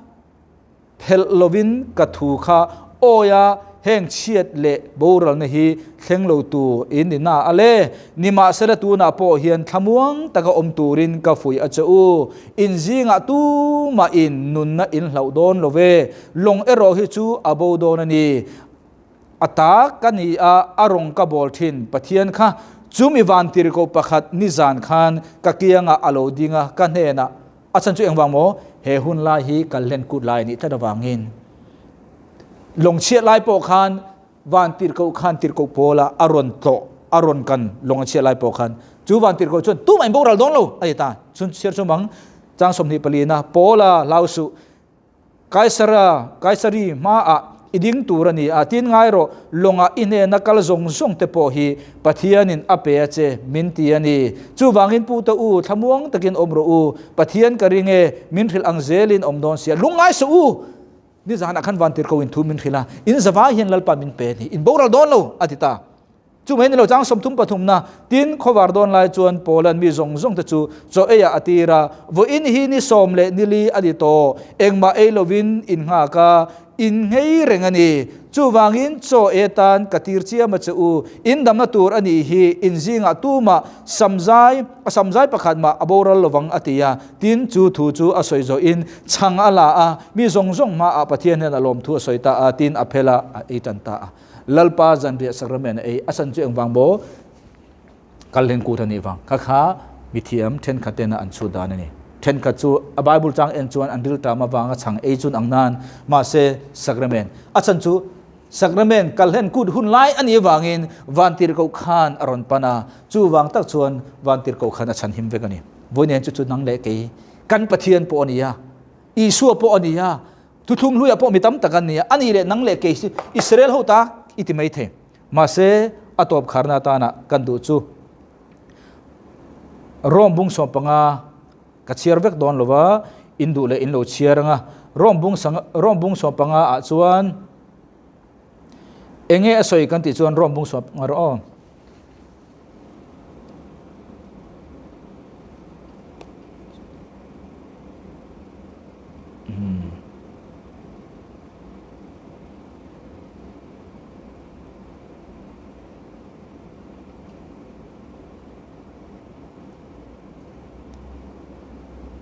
phelh lovin ka thu kha awi a, heng chhiat leh boralna hi thleng lo tur in ni na a le. Nimahsela tunah pawh hian thlamuang taka awm turin ka fuih a che u. In zingah tumah in nunna in hlauh dawn lo ve, lawng erawh hi chu a bo dawn a ni. A ta ka ni a, a rawng ka bawl thin. Pathian kha chu mi van tirhkoh pakhat nizan khan ka kiangah a lo ding a, ka hnenah, A chhan chu engvang maw? He hun lai hi kal hlen kut lai a nih tlat avangin. Lawng chhiat lai pawh khan van tirhkoh khan tirhkoh pawlah a rawn tlawh, a rawn kan lawng a chhiat lai pawh khan. Chu van tirhkoh chuan tumah in boral dawn lo a ti ta. Chhun chhiar chu mang chang 24 na Pawla hlau suh. Kaisara, Kaisari, hmaah i ding tur a ni a, tin ngai rawh, lawngah i hnena kal zawng zawng te pawh hi Pathianin a pe a che, min ti a ni. Chuvangin Pute u, thlamuang takin awm rawh u, Pathian ka ring e, min hrilh ang zelin awm dawn sia, lungngai suh u! Nizanah khan Vantirhkoh in thu min hrilh a, in zavai hian Lalpa min pe a ni, in boral dawn lo, a ti ta. Chu mai ni lo chang 3 pathumna, tin khawvar dawn lai chuan Paula'n mi zawng zawng te chu chaw eiah a tir a, vawiin hi ni sawm leh ni li a ni tawh, engmah ei lovin in nghak a, in nghei reng a ni. Chuvangin chaw e tan ka tir chiam a che u, in damna tur a nih hi, in zingah tumah samzai, a samzai pakhat mah a boral lovang a ti a. Tin chu thu chu a sawi zawhin chhang a la a, mi zawng zawng hmaah Pathian hian a lawmthu a sawi ta a, tin a phel a, a ei tan ta a. Lalpa zanriah sacrament a ei a chan chu engvang maw? Kal hlen kut a nih vang. Kha kha mithiam thenkhat tena an chhut dan a ni. Thenkhat chu a Bible chang en chuan an riltam avanga chhang ei chun ang nan, mahse sacrament a chan chu Sakramen kalhlen kut hun lai a nih avangin vantirhkoh khan a rawn pan a, chuvang tak chuan vantirhkoh khan a chhanhim vek a ni. Vawiin chu chu nang leh kei kan Pathian pawh a ni a, Isua pawh a ni a, thuthlung hluiah pawh mi tam tak an ni a, a nih leh nang leh kei hi Israel ho ta i ti mai thei. Mahse, a tawp kharna atana kan duh chu Rome bung 15 Ka chhiar vek dawn lo va, in duh leh in lo chhiar ang a. Rome bung sang, Rome bung 15 ah chuan enge a sawi kan tih chuan Rome bung 15 rawh aw. Hmm.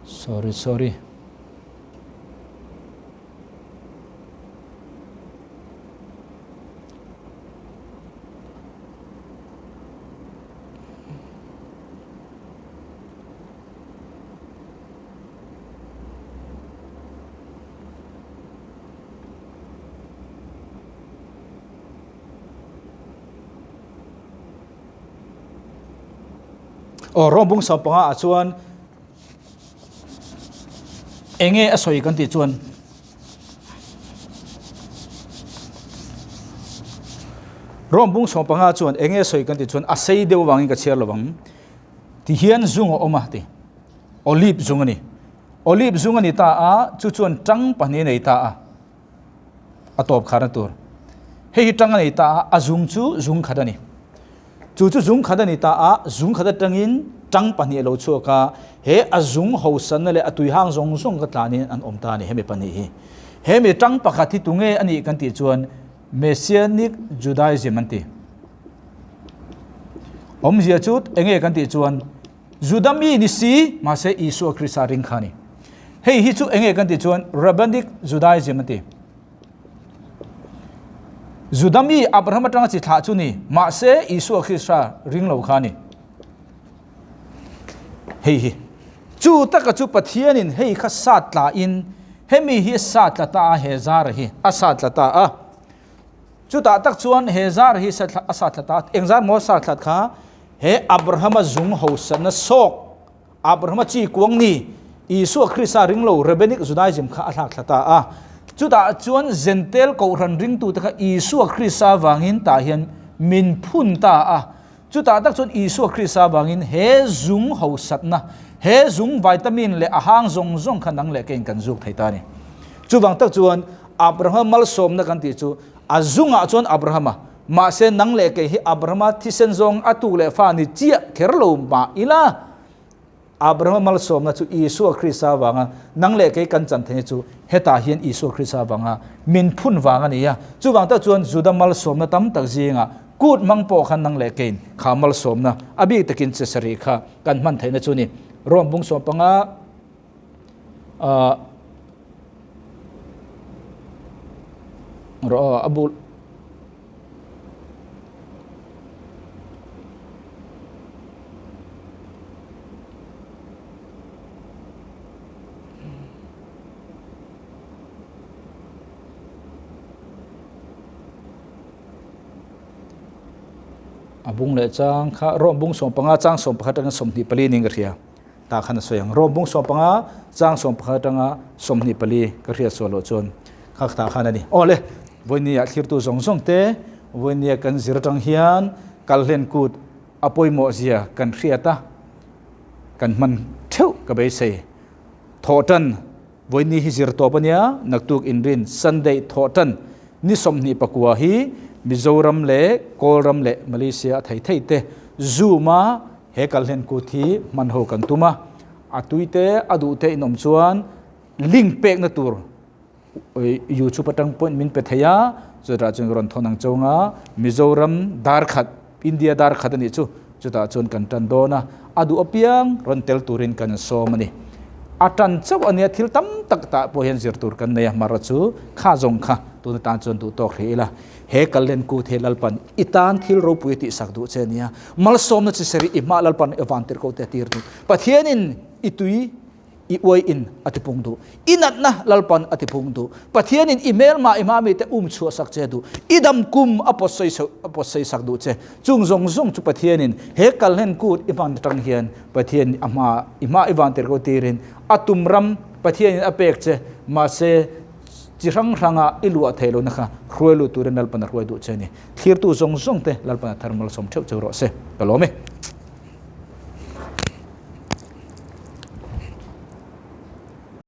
Sorry sorry. Aw Rom bung 15 ah chuan enge a sawi kan tih chuan Rom bung 15 chuan enge a sawi kan tih chuan a sei deuh avangin ka chhiar lovang ti hian zung a awm a ti olive zung a ni olive zung a ni ta a chu chuan tang pahnih a nei ta a a tawp kharna tur. Hei hi tang a nei ta a, a zung chu zung khat a ni. Chu chu zung khat a ni ta a, zung khat atangin tang pahnih a lo chhuak a, he a zung hosanna leh a tuihang zawng zawng ka tlanin an awm ta a ni hemi pahnih hi. Hemi tang pakhat hi tunge a nih kan tih chuan Messianic Judaism an ti. Awmzia chu enge kan tih chuan Juda mi ni si, mahse Isua Krista ring kha a ni. Hei hi chu enge kan tih chuan Rabbinic Judaism an ti. Juda mi Abraham atanga chi thlah chu ni, mahse Isua Krista ring lo kha a ni. Hei hi. Chu taka chu Pathianin hei kha sat tla in, hemi hi sat tla ta a, he zara hi a sat tla ta a. Chutah tak chuan he zar hi a sat thlat a, eng zar maw a sat thlat kha? He Abrahama zung hosatna sawk, Abrahama chi kuang ni, Isua Krista ring lo Rabbinic Judaism kha a thlak thla ta a. Chutah chuan Jentail kohhran ringtute kha Isua Krista vangin tah hian min phun ta a. Chutah tak chuan Isua Krista vangin he zung hosatna, he zung vitamin leh a hang zawng zawng kha nang leh keiin kan zuk thei ta a ni. Chuvang tak chuan Abrahama malsawmna kan tih chu a zungah chuan Abrahama, mahse nang leh kei hi Abrahama thisen zawng a tuk leh fa ni chiah kher lo mah ila, Abrahama malsawmna chu Isua Krista avanga nang leh kei kan chan theihna chu hetah hian Isua Krista avanga min phun vang a ni a. Chuvang tak chuan Juda malsawmna tam tak zingah kut hmang pawh khan nang leh keiin kha malsawmna a bik takin che sarih kha kan hman theihna chu ni. Rome bung 15 ah rawh a bul A bung leh chang kha Rome bung 15 chang 11 atanga 24 niin ka hria. Tah khan a sawi ang. Rome bung 15 chang 11 atanga 24 ka hriat sual loh chuan kha tah khan a ni. Aw le, vawinia thlirtu zawng zawng te, vawinia kan zir atang hian kalhlen kut a pawimawh zia kan hriat a, kan hman theuh ka beisei. Thawhtan Vawiini hi zir tawp a nia, naktuk inrin Sunday thawhtan ni 29 hi Mizoram leh Kawlram leh Malaysia a thei thei te Zoom a he kalhlen kut hi hman ho kan tum a, a tui te a duh te in awm chuan link pekna tur YouTube atang pawhin min pe thei a, chutah chuan ka rawn thawn ang chauh anga Mizoram dar khat India dar khat a nih chu, chutah chuan kan tan dawn a, a duh apiang rawn tel turin kan sawm a ni. A tan chauh a nia, thil tam tak tah pawh hian zir tur kan nei a, Mara chu kha zawng kha tun atan chuan duh tawk hrih ila, he kallen kut hi Lalpan i tan thil ropui a tihsak duh che a nia, malsawmna chi sarih i hmah Lalpan i van tirh ko te a tir duh. Pathianin i tui. I uai in a tipung duh. I natna Lalpan a tipung duh. Pathianin i hmelma i hma mite um chhuah sak che duh. I dam kum a pawt sawi a pawt sawi sak duh che. Chung zawng zawng chu Pathianin he kalhlen kut i hman atang hian Pathian a hma i hma i van tir ko tirin a tum ram Pathianin a pek che mahse chi hrang hranga i luah theih lohna kha hruai lut turin Lalpan a hruai duh che a ni. Thlirtu zawng zawng te Lalpan a thar malsawm theuh cheu rawh se. Ka lawm e.